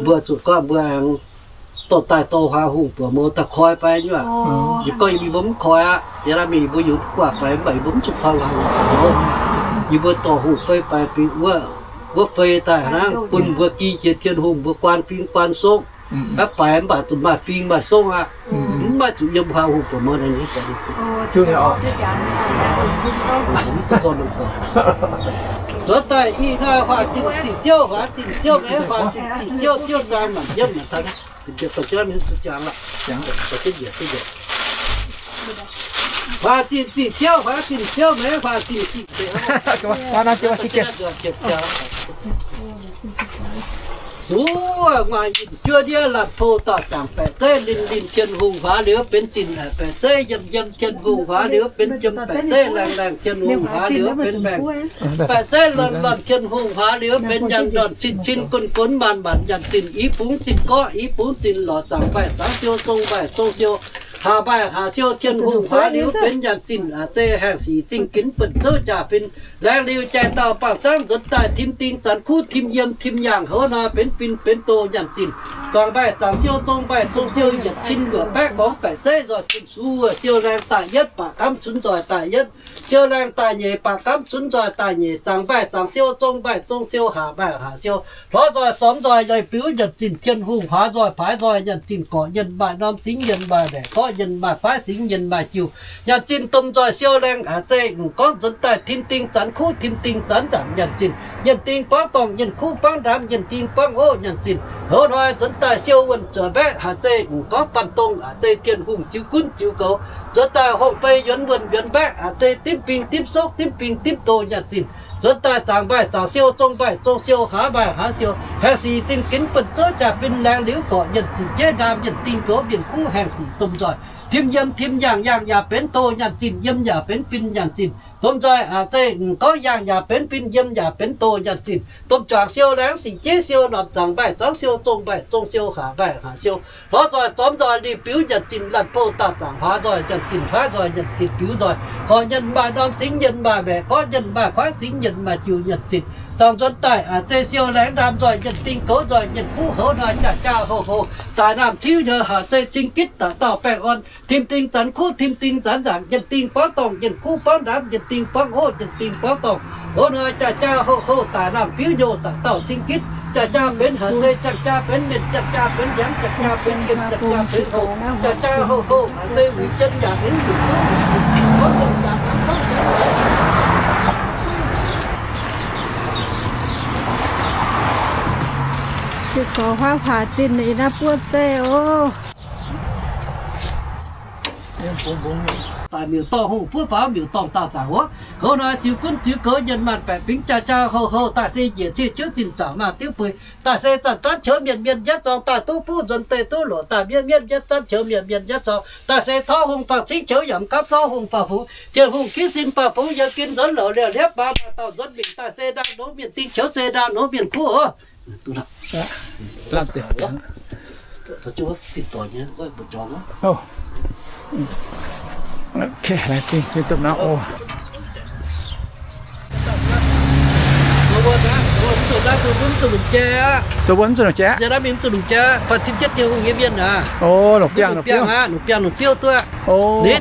Mbuo zuqc gorngv mbuo aengx dorh daaih dorh huaax hungh buoqc mouh daaih koi fai nyuoqc. Yie gorngv yie mbuo mv koi aqv, yie naaiv mingh yie mbuo yungz duqv guaax fai mv baac yie mbuo mv zuqc koi huaax hungh buoqc mouh. Yie mbuo dorh hungh fei fai fingx wuov, wuov fei daaih hnangv bun mbuo gih jiex Tin-Hungh mbuo guaan fing guaan songv. Aav baaix mv baac zuqc maaih fing maaih songv aqv. Mv maaih zuqc yiem huaax hungh buoqc mouh naaiv. Nzuonx daaih ih hnoi huaax zinh ziqc ziouv, huaax zinh ziouv meix, huaax zinh ziqc ziouv, ziouv zaang maanc nyiemv maanc taux. Huaax zinh ziqc ziouv, huaax zinh ziouv meix, huaax zinh ziqc ziouv. Zuqc maaih yinh juov ndiev laanh pou dauh zaangc baeqc zeiv linh linh Tin-Hungh huaax liuz benx zinh baeqc zeiv, yiem yiem Tin-Hungh huaax liuz benx yiem baeqc zeiv, laengh laengh Tin-Hungh huaax liuz benx maengc baeqc zeiv, lorn lorn Tin-Hungh huaax liuz benx nyanc, lorn cin cin gunv gunv maanc maanc nyanc zinh, i bungx zinh gorqv, i bungx zinh lorz, zaangc mbaih zaangc siou, zong mbaih zong siou, haac mbaih haac siou, Tin-Hungh huaax liuz benx nyanc zinh aac zeiz haengh sic zingh ginx buonv zouv jaa-fin. Laengz liuz jaaix dauh bangc zaangv nzuonx daaih tim ding zanx kuv tim yiem tim yaangh houv hnoi benx fin benx doz nyanc zinh. Zaangc mbaih zaangc siou, zong mbaih zong siou, yietc cin luoqc baeqv gorngv baeqc zeiv nzoih zinh suv wuov siou laengh daaih yietv baac gamv cunx nzoih daaih yietv, siou laengh daaih nyeic baac gamv cunx nzoih daaih nyeic, zaangc mbaih zaangc siou, zong mbaih zong siou, haac mbaih haac siou, hlorv nzoih zormx nzoih yaac biux nyanc zinh, Tin-Hungh huaax nzoih paaiv nzoih nyanc zinh, gorqv yienh maaih norm singx yienh maaih mbaeqc, gorqv yienh maaih kuaaiv singx yienh maaih jiu nyanc zinh, domh nzoih siou laengh aac zeiz m'gorngv nzuonx daaih tim ding zanx kuv tim ding zanx nzaangc nyanc zinh, yienh ding buangv dorngh, yienh kuv buangv ndaamv, yienh ding buangv oqv nyanc zinh. Houv hnoi nzuonx daaih siou wuonh zuoqc mbaeqv aac zeiz m'gorngv faanh dongh aac zeiz Tin-Hungh ziux gunv ziux goux. Nzuonx daaih hongh fei yuonx wuonh yuonx mbaeqv aac zeiz dimv fing dimv sokv, dimv fing dimv doz nyanc zinh. Nzuonx daaih zaangc mbaih zaangc siou, zong mbaih zong siou, haav mbaih haav siou, haengh sic zingh ginx buonv zouv jaa-fin. Laengz liuz gorqv yienh ziqc jeiv ndaam, yienh ding goux mienh kuv haengh sic domh nzoih. Tim yiem tim yaangh, yaangh yaac benx doz nyanc zinh, yiem yaac benx fin nyanc zinh. Domh nzoih aac zeiz m'gorngv yaangh yaac benx fin, yiem yaac benx doz nyanc zinh. Domh juangc siou laengz siqc jeiv siou, norm zaangc mbaih zaangc siou, zong mbaih zong siou, haav mbaih haav siou, hlorv nzoih zormx nzoih liuz biux nyanc zinh, laanh pou dauh zaangc huaax nzoih nyanc zinh, huaav nzoih nyanc zinh biux nzoih, gorqv yienh maaih norm singx yienh maaih mbaeqc, gorqv yienh maaih kuaaiv singx yienh maaih jiu nyanc zinh. Zaangc nzuonx daaih aac zeiz siou laengz ndaam nzoih, yienh ding goux nzoih, yienh kuv houv hnoi jaa-jaa houh-houh daaih naamh tiuv nyei haac zeiz zingh gitv dauh dauh baengh orn. Tim ding zanx kuv, tim ding zanx nzaangc, yienh ding buangv dorngh, yienh kuv buangv ndaamv, yienh ding buangv oqv, yienh ding buangv dorngh. Houv hnoi jaa-jaa houh-houh daaih naamh biuv nyouh, dauh dauh zingh gitv. Jaa-jaa benx haaix zeiz, jaa-jaa benx mienh, jaa-jaa benx ndiangx, jaa-jaa benx yiem, jaa-jaa benx houh, jaa-jaa houh-houh haaix zeiz wuic jien yaac benx wuic kuv, gorngv yiem yaac benx gorngv. Se gorx huaav huaax zinh ih naaiv buov zeiv oc. Daaih miuc-dorngh hungh buov faaux miuc-dorngh dauh zaangc wuov. Houv hnoi ziux gunv ziux goux yienh maanh baeqc fingx jaa-jaa houh-houh daaih se njiec cie jiouv zinh zaangc maah diuv bueix. Daaih se zanc zanv qiex mienh mienh yietv zorng daaih duqv fuqv nzuonx deic duqv loc daaih mienh mienh yietv zanv qiex mienh mienh yietv zorng. Daaih se torv hungh faah cingv qiex yaac mv gaamv torv hungh faah fungx. Tien hungh kingv sin faah fungx yiem ginv nzuonx louc liouh hliepv baav maaih dauh nzuonx mingh daaih se ndaangc nongx mienh ding qiex se ndaangc nongx mienh kuv oc. Ninh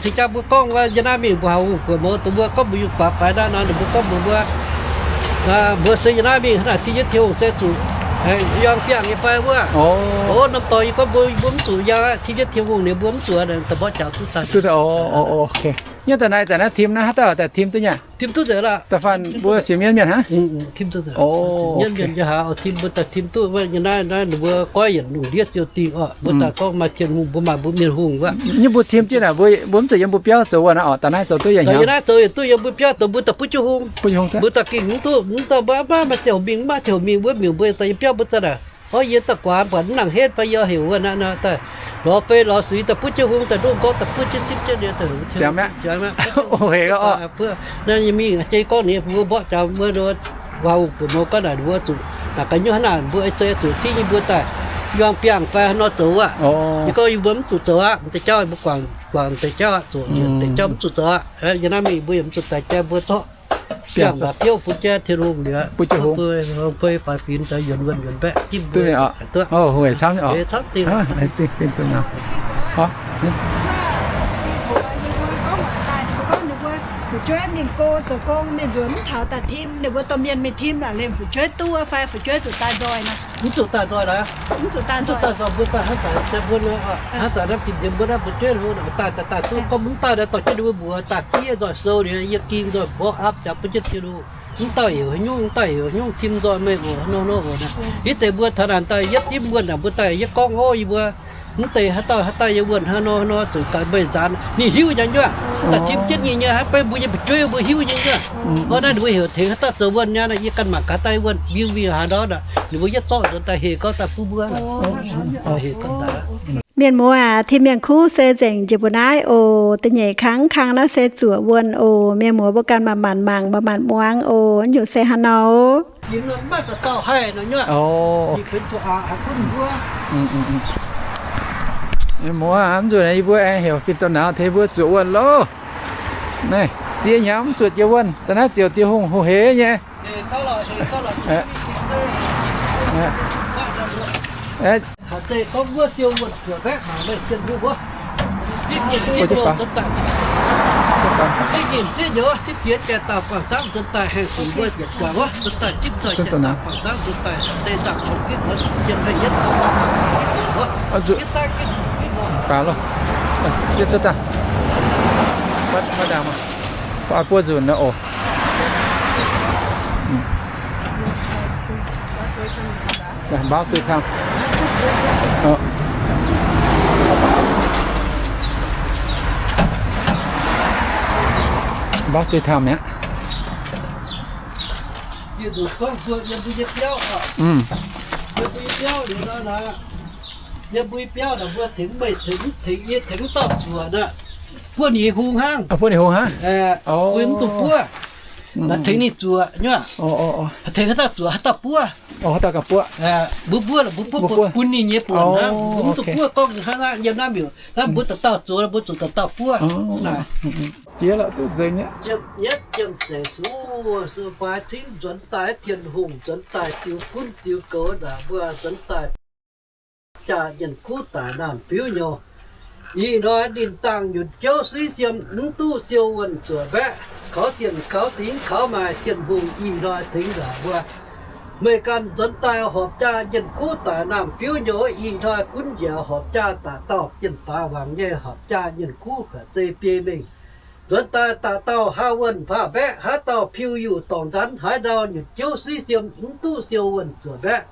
tengx jaa mbuo gorngv, yie naaiv mingh mbuo haaix hungh guoqv mouz, dongh mbuo gorngv mbuo yungz guaax faix naaiv nor, ninh mbuo gorngv mbuox mbuo, Mbuo se yie naaiv mingh hnangv naaic, Tin Jienv Tin-Hungh se zuqc yangh biangh nyei fai wuov. O, norm dorngx yie gorngv mbuo, mbuo mv zuqc yangh aqv. Tin Jienv Tin-Hungh ninh mbuo mv zuqc, da'mborqv jaax duqv daaih. Yie daaih naaiv, daaih naaiv tim naaiv, haaix dauh daaih tim duqv nyei? Tim duqv nzengc. Da'faanh mbuo sienx mienv mienh hnangv. Tim duqv nzengc. Tim mbuo daaih tim duqv, naaiv ninh mbuo goiv yienc lungh ndiev ziouc dingh oc. Mbuo daaih gorngv maaih Tin-Hungh, mbuo maaih mbuo mienh hungh wuov. Nyei mbuo tim jienv naaic, mbuo mv zuqc yiem mbuo biauv zoux wuov naaic oc. Daaih naaiv zoux duqv yaac hnyangx. Yie naaiv zoux yietc duqv yiem mbuo biauv zoux, mbuo daaih butv jienv hung. Mbuo daaih gengh mv duqv, mv dauh mbuo maiv maaih ziangh hoc mingh, mv maaih ziangh hoc mingh, mbuo miuc mbuo za'gengh biauv mbuo za'naaic. Orv, yie daaih guaax buatc mv nangc henv fai yie heuc wuov naaiv, naaiv daaih lorz fei lorz suix daaih butv jienv hung, daaih ndoqv nqorngv daaih butv jienv zipv jienv liuz daaih ziangx aqv. Naaiv nyei mingh jei gorngv ninh mbuo mborqv jaax mbuo waac hungh buonc mbuo gorngv naaic ninh mbuo zuqc naaic ga'nyuoz hnangv naaic mbuo ei zei zuqc cingv nyei mbuo daaih yuang biangh fai haaix nor zoux aqv. Yie gorngv yie mbuo mv zuqc zoux aqv, m'deix jauv mbuo guangc, guangc m'deix jauv aqv, zuqc yietc m'deix jauv mv zuqc zoux aqv. Yie naaiv mingh mbuo yaac mv zuqc daaih jaa mbuo zorqv biangh mv baac biouv bun jaa Tin-Hungh liuz, butv jienv hung, fei faix finx daaih yuonx wuonh yuonx mbaeqc, duqv duqv. Fu'jueiv mingh go zoux gong, mienh nzuonx mv taux daaih tim, ninh mbuo dorh mienh mingh tim naaic, liemh fu'jueiv duqv fai fu'jueiv zuqc daaih nzoih nor? Mv zuqc daaih nzoih laaix. Mv zuqc daaih nzoih, mbuo daaih hnangv zanc se mbuo, hnangv zanc naaiv fih nziex mbuo naaiv mbuo jueiv hlo naaic, daaih daaih daaih duqv gorngv mv daaih naaic dorh jienv ninh mbuo mbuox daaih fiev nzoih sou liuz, yie ging nzoih mborqv aapv jaax butv jienv Tin-Hungh. Mv dauh heuc haaix nyungc, mv dauh heuc haaix nyungc, tim nzoih meih oc, nor nor oc naaic. Hitv deix mbuo taux naaic daaih yietv dimv wuonh naaic, mbuo daaih yietv gorngv, Orv, yie mbuo mv deix haaix dauh haaix dauh yie wuonh haaix nor haaix nor zuqc gaax meih nzaanx. Ninh hiuv nyei nyuoqc, daaih tim jienv nyei nyei, hnangv beiv mbuo nyei fu'jueiv mbuo hiuv nyei nyuoqc. Orv, naaiv ninh mbuo heuc tengx haaix dauh zoux wuonh nyei, yie ganh mangc gaax daaih wuonh miuc miuc haaix ndorv naaic, ninh mbuo yietv zorqv nzuonx daaih heh gorngv daaih bun mbuo. Mienh muoz aac, tim mienh kuv se nzengc njiec mbuo naaiv oc. Da'nyeic kang, kang naaiv se zuoqc wuonh oc. Mienh muoz mbuo ganh manc-manc mangc, manc-manc muangx oc. Nyungc se haaix nor? Mienh muoz, mv zuqc naaiv yie mbuo aengx heuc fin-doqc nauz tengx mbuo zuoqc wuonh loh. Naaiv ziex hnyangx mv zuoqc jiex wuonh, da'naaiv ziouc Tin-Hungh hoc heix nyei. Buov nzunc naaiv oc. Báo tôi thăm. Báo tôi thăm mi'aqv. Yie mbuo nyei biauv, yie mbuo nyei biauv naaic, mbuo tengx meih tengx, tengx yie tengx dauh zuoqc naaic, buov ninh hungh hnangv. Buov ninh hungh hnangv. Mbuo mv duqv buov. Naaic tengx ninh zuoqc nyuoqc. Tengx haaix dauh zuoqc haaix dauh buov. Mbuo buov, mbuo buov bun ninh nyei buonc hnangv. Mbuo mv zuqc buov gorngv hnangv naaiv yiem naaiv miuc. Naaiv mbuo dauh dauh zuoqc, mbuo zuqc dauh dauh buov. Jiex lorqc, duqv nzengc mi'aqv. Yietv yietv yiemh zeiz suv suv fai cingv nzuonx daaih Tin-Hungh, nzuonx daaih ziux gunv ziux goux naaic mbuo, nzuonx daaih jaa nyienh kuv daic naamh biuv nyouz. Ih hnoi ninh dangh nyutc jouv suiv siem mv duqv siou wuonh zuoqc mbaeqv. Kaux zienh kaux singx kaux maaih Tin-Hungh ih hnoi tengx nzangc mbuo. Meih ganh nzuonx daaih horpc jaa nyienh kuv daic naamh biuv nyouz, ih hnoi gunv njiec horpc jaa daaih dauh jienh faaux wangc nyei horpc jaa nyienh kuv haic zei biei mengh. Nzuonx daaih daaih dauh haav wuonh faah mbaeqv, haaix dauh piu yuh dorngc nzanv, haaix dauh nyutc jouv suiv siem mv duqv siou wuonh zuoqc mbaeqv.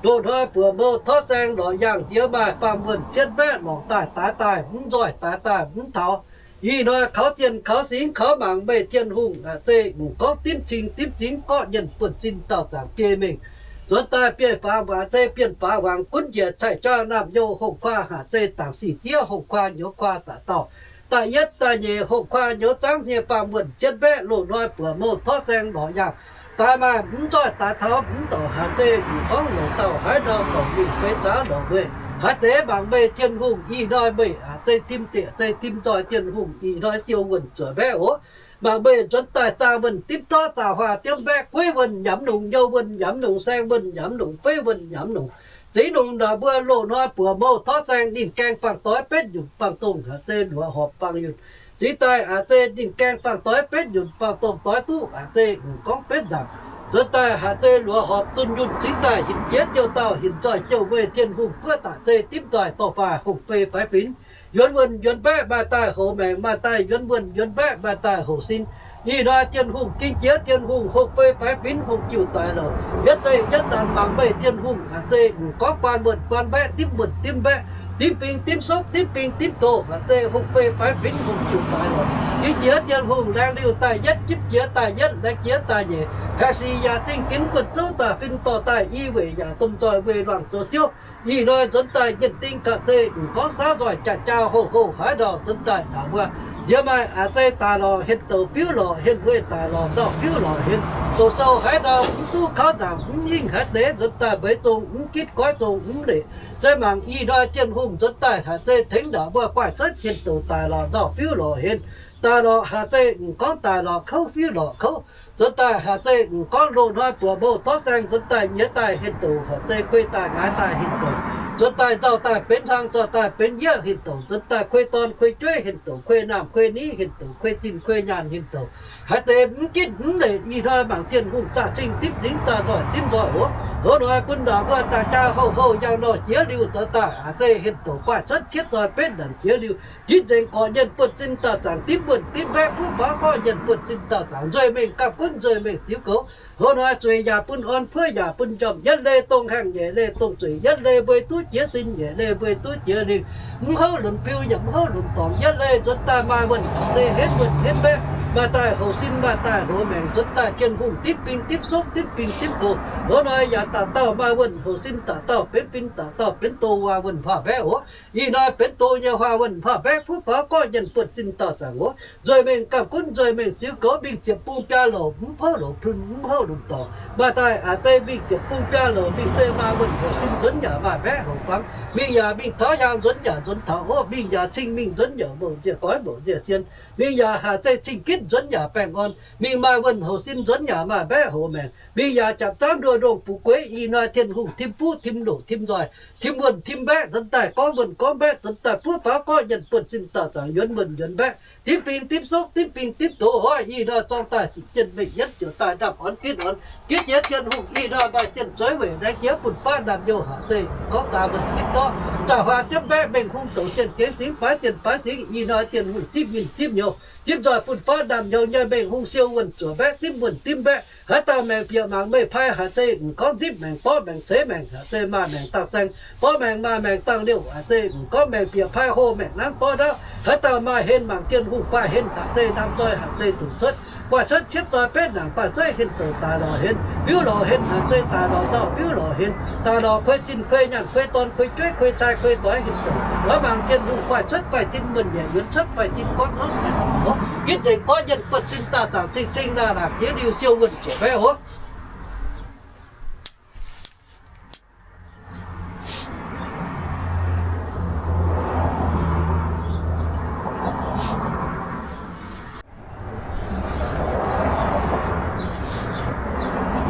Loz-hnoi buoqc mouh torv saeng lorqc yaangh nziex maaih baamh wuonh cietv mbaeqv longc daaih daaix daaih mv nzoih daaix daaih mv taux. Ih hnoi kaux zienh kaux singx kaux mangc meih Tin-Hungh aac zei ngongc gorngv dimv cing dimv zingx gorqv nyienh buonv zinh dauh zaangc biei mengh. Nzuonx daaih biei faaux waac zei bienh faaux wangc gunv njiec caih juangv naamh youh hongh kuaa haac zei dangc sic ziev hongh kuaa nyouz kuaa daaih dauh. Da'yietv da'nyeic hongh kuaa nyouz zangv nyei baamh wuonh cietv mbaeqv loz-hnoi buoqc mouh torv saeng lorqc yaangh. Daaih maaih mv nzoih daaix taux mv dorc haac zei ngongc gorngv longc dauh haaix ndau dorngc mingh feix zaux lorqc meih. Haaix deix mangc meih Tin-Hungh ih hnoi meih aac zei tim dieqc zei tim nzoih Tin-Hungh ih hnoi siou wuonh zuoqc mbaeqv oc. Mangc meih nzuonx daaih zaah wuonh dimv dorv zaah huaah diemv mbaeqv gueiv wuonh nyanc longc youh wuonh nyanc longc saeng wuonh nyanc longc feiv wuonh nyanc longc. Zingx longc naaic mbuo loz-hnoi buoqc mouh torv saeng ninh gaeng baamh doix betv nyunc baamh dongh aac zei luoqc horpc baamh yunh. Zingx daaih aac zei ninh gaeng baamh doix betv nyunc baamh dongh doix duqv aac zei ngongc gorngv betv nzaangc. Nzuonx daaih haaix zei luoqc horpc dunh yunh cingx daaih hinc jiex jouh dauh hinc nzoih jouh weih Tin-Hungh buov daaih zei dimv nzoih dorh faah hungh fei faix finx, yuonx wuonh yuonx mbaeqv maaih daaih hoz maengc, maaih daaih yuonx wuonh yuonx mbaeqv maaih daaih hoz sin. Ih hnoi Tin-Hungh ging jiex, Tin-Hungh hungh fei faix finx, hungh jiuh daaih louc, yietv zeiv yietv zanc mangc meih Tin-Hungh haaix zei m'gorngv buan wuonh buan mbaeqv, dimv wuonh dimv mbaeqv, dimv fing dimv sopv, dimv fing dimv doz, haaix zei hungh fei faix finx, hungh jiuh daaih louc. Ging jiex Tin-Hungh laengz liuh daaih yietv, jipv jiex daaih yietv, laengz jiex daaih nyeic, haengh sic yaac zingh ginx buonv zouv daaih fin dorh daaih i weic yaac domh nzoih weih luangh zoux ziouv. Ih hnoi nzuonx daaih nyienh ding ga'zei m'gorngv saauv nzoih jaax-jaa hoh-hoh haaix ndau nzuonx daaih ndaangc wuov nziex maaih a'zei daaih lorqc, hien douc biuv lorqc, hien weih daaih lorqc, nzauh biuv lorqc, hien doqc sou haaix ndau mv duqv kauv nzaangc, mv hingh haaix deix nzuonx daaih mbeix zong mv gitv goiv zong mv leic. Se mangc ih hnoi Tin-Hungh nzuonx daaih haaix zei tengx ndaangc wuov guaaih cuotv hien douc daaih lorqc, nzauh biuv lorqc, hien daaih lorqc, haaix zei m'gorngv daaih lorqc, kouv biuv lorqc, kouv nzuonx daaih haaix zei m'gorngv loz-hnoi buoqc mbouh torv saeng nzuonx daaih nyiex daaih hien douc, haaix zei kuei daaih ngaix daaih hien douc, nzuonx daaih nzauh daaih benx hlang, nzauh daaih benx yieqv hien douc, nzuonx daaih kuei dorn kuei jueiv hien douc, kuei naamh kuei niv hien douc, kuei zinh kuei nyaanh hien douc, haaix deix mv gitv mv leic. Ih hnoi mangc Tin-Hungh zaah cing dimv zingx, zaah nzoih dimv nzoih oc. Hoz hnoi bun ndaangc wuov daaih jaa houh houh yangh nor jiex liuh nzuonx daaih haaix zei hien douc guaaih cuotv cietv nzoih betv ndanc jiex liuh, gitv nzengc gorqv nyienh buonv-sin daauh zaangc, dimv wuonh dimv mbaeqv fuqv faaux gorqv nyienh buonv-sin daauh zaangc, nzueih mengh gapv gunv nzueih mengh ziux goux. Hoz hnoi zueiz yaac bun orn, puov yaac bun njormh, yietv leih dongh haengh, nyeic leih dongh zueic, yietv leih mbui duqv jiex sin, nyeic leih mbui duqv jiex lingh, mv houv lunx biu yaac mv houv lunx dorngx, yietv leih nzuonx daaih maaih wuonh haaix zei henv wuonh henv mbaeqv, maaih daaih hoz sin maaih daaih hoz maengc, nzuonx daaih Tin-Hungh dimv fing dimv sopv, dimv fing dimv doz. Hoz hnoi yaac da'dauh maaih wuonh hoz sin, da'dauh benx fing, da'dauh benx doz, huaax wuonh huaax mbaeqv oc. Ih hnoi benx doz nyei huaax wuonh huaax mbaeqv fuqv faaux gorqv nyienh buonv-sin daauh zaangc oc. Nzueih mengh gapv gunv nzueih mengh ziux goux, mingh ziepc bung biaa louc mv houv lunx biu mv houv lunx dorngx, maaih daaih a'zei mingh ziepc bung biaa louc mingh se maaih wuonh hoz sin nzuonx yaac maaih mbaeqv hoz fangx, mingh yaac mingh taux hiaang nzuonx yaac nzuonx taux oc, mingh yaac cing mingh nzuonx yaac mouc nziec goix mouc nziec sien, mingh yaac haaix zei cing gitv nzuonx yaac baengh orn, mingh maaih wuonh hoz sin nzuonx yaac maaih mbaeqv hoz maengc, mingh yaac japc zaamv nduov ndongh fu'jueiv. Ih hnoi Tin-Hungh tim buv tim loc tim nzoih, tim wuonh tim mbaeqv nzuonx daaih gorngv wuonh gorngv mbaeqv nzuonx daaih fuqv faaux gorqv nyienh buonv-sin daauh zaangc, yuonx wuonh yuonx mbaeqv, dimv fing dimv sokv, dimv fing dimv doz oc. Ih hnoi zorng daaih sic jien mengh yienv ziouc daaih ndapv orn gitv orn, gitv jiex Tin-Hungh. Ih hnoi maaih zienh zueiz weic laengz jiex bun baav ndaamv-nyouz haaix zei gorngv zaah wuonh dimv dorv, zaah huaax diemv mbaeqv mengh hung douc zienh gengx singx, faix zienh faix singx. Ih hnoi Tin-Hungh zipv mingh zipv nyouz, zipv nzoih bun baav ndaamv-nyouz nyei mengh hung siou wuonh zuoqc mbaeqv, dimv wuonh dimv mbaeqv. Haaix dauh maengc bieqc mangc meih pai haaix zei m'gorngv nzipv maengc, borqv maengc, ceix maengc, haaix zei maaih maengc dangh saeng, borqv maengc maaih maengc dangh liouh, haaix zei m'gorngv maengc bieqc pai hlo maengc nanv borqv ndauv. Haaix dauh maaih hlen mangc Tin-Hungh guaaih hlen haaix zei ndaamv-nzoih haaix zei dunc cuotv, guaaih cuotv cietv nzoih betv ndaangc guaaih cuotv hlen douc daaih lorqc hlen, biuv lorqc hlen, haaix zei daaih lorqc nzauh biuv lorqc hlen, daaih lorqc kuei zinh kuei nyaanh kuei dorn kuei jueiv kuei cai kuei doix hlen douc. Oix mangc Tin-Hungh guaaih cuotv faix-tin muonh nyeic, yuonx cuotv faix-tin gorngv hnangv naaic oc. Gitv nzengc gorngv nyienh buonv-sin daauh zaangc cing-cing naaic naaic jiex liuh siou wuonh zuoqc mbaeqv oc.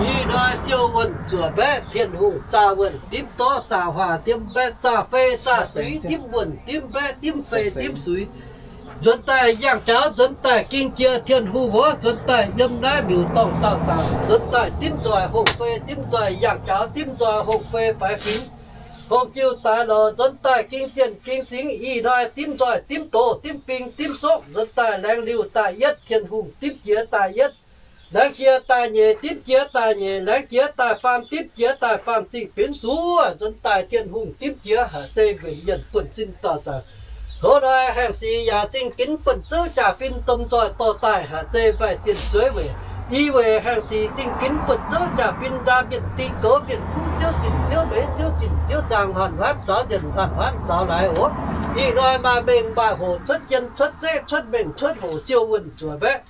Ih hnoi siou wuonh zuoqc mbaeqv, Tin-Hungh zaah wuonh dimv dorv, zaah huaax dimv mbaeqv, zaah fei zaah suix, dimv wuonh dimv mbaeqv, dimv fei dimv suix. Nzuonx daaih yangh jaux, nzuonx daaih ging jiex Tin-Hungh wuov, nzuonx daaih yiem naaiv miuc-dorngh daauh zaangc, nzuonx daaih dimv nzoih hongh fei dimv nzoih yangh jaux, dimv nzoih hongh fei faix fingx, hongh jiu daaih lorz, nzuonx daaih ging zienh ging singx. Ih hnoi dimv nzoih dimv doz, dimv fing dimv sokv, nzuonx daaih laengz liuh daaih yietv, Tin-Hungh dimv jiex daaih yietv, laengz jiex daaih nyeic, dimv jiex daaih nyeic, laengz jiex daaih faam, dimv jiex daaih faam, zingh benx suoz. Nzuonx daaih Tin-Hungh dimv jiex haaix zei nquenc yienh buonv-sin daauh zaangc. Hoz hnoi haengh sic yaac zingh ginx buonv zouv jaa-fin domh nzoih dorh daaih haaix zei maaih zienh zueiz weic. I weic haengh sic zingh ginx buonv zouv jaa-fin ndaam mienh zingh goux mienh kuv ziouv zinh ziouv leiz ziouv zinh ziouv zaangh, hanh huaanv zaux nzienh, hanh huaanv zaux laaix oc. Ih hnoi maaih mengh maaih hoc cuotv yienh cuotv zeqv cuotv mengh cuotv hoc siou wuonh zuoqc mbaeqv.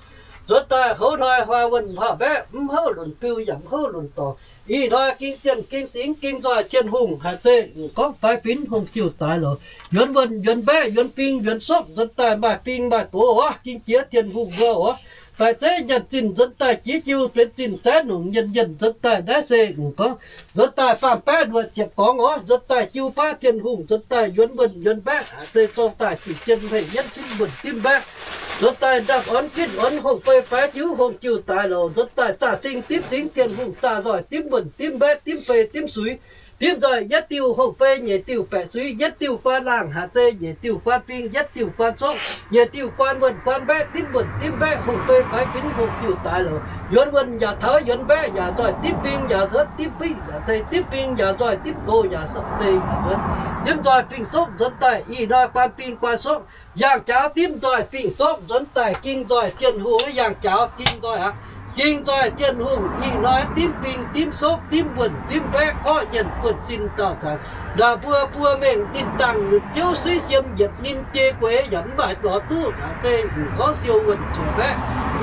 Nzuonx daaih hoz hnoi huaax wuonh huaax mbaeqv, mv houv lunx biu yaac mv houv lunx dorngx. Ih hnoi ging zienh ging singx ging nzoih Tin-Hungh haaix zei m'gorngv faix fingx hungh jiu daaih lorz. Yuonx wuonh yuonx mbaeqv yuonx fing yuonx sopv, nzuonx daaih maaih fing maaih doz oc, ging jiex Tin-Hungh wuov oc. Faix zeiv nyanc zinh nzuonx daaih jiex jiu benx zinh zaeqv nongc nyienh nyienh, nzuonx daaih naaiv se m'gorngv nzuonx daaih faam-baeqv luoqc ziepc gorngx oc. Nzuonx daaih jiu baav Tin-Hungh, nzuonx daaih yuonx wuonh yuonx mbaeqv, haaix zei zorng daaih sic jien hmeiv yienv dimv wuonh dimv mbaeqv. nzuonx daaih ndapv orn gitv orn hongh fei faix diuv hongh jiuh daaix louc, nzuonx daaih zaah cing dimv zingx Tin-Hungh zaah nzoih dimv wuonh dimv mbaeqv dimv fei dimv suix, dimv nzoih yietv diuh hongh fei nyeic diuh baeqc suix, yietv diuh guaan laangh haac zei nyeic diuh guaan fing, yietv diuh guaan sokv nyeic diuh guaan wuonh guaan mbaeqv dimv wuonh dimv mbaeqv hongh fei faix binv hongh jiuh daaix louc, yuonx wuonh yaac taux yuonx mbaeqv yaac nzoih dimv fing yaac cuotv dimv fing yaac zei dimv fing yaac nzoih dimv gox yaac cuotv zei yaac cuotv dimv nzoih fing sokv nzuonx daaih ih hnoi guaan fing guaan sokv yangh jaax dimv nzoih fing sokv nzuonx daaih ging nzoih Tin-Hungh yangh jaax ging nzoih aqv. Ging nzoih Tin-Hungh ih hnoi dimv fing dimv sokv dimv wuonh dimv mbaeqv gorqv nyienh buonv-sin dauh zaangc. Ndaangc mbuo buo mengh ninh dangh nyutc jouv suiv siem yietc ninh biei gueix yaac mv maaih lorz duqv haac zei m'nqorngv siou wuonh zuoqc mbaeqv.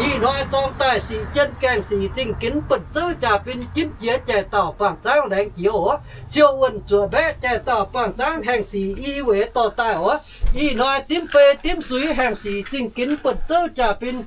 Ih hnoi zorng daaih sic jien gaengh sic zingh ginx buonv zouv jaax-fin jimv jiex jai dauh buangh zaangv laengz jiex oc. Siou wuonh zuoqc mbaeqv jai dauh buangh zaangv haengh sic i weic dorh daaih oc. Ih hnoi dimv fei dimv suix haengh sic zingh ginx buonv zouv jaax-fin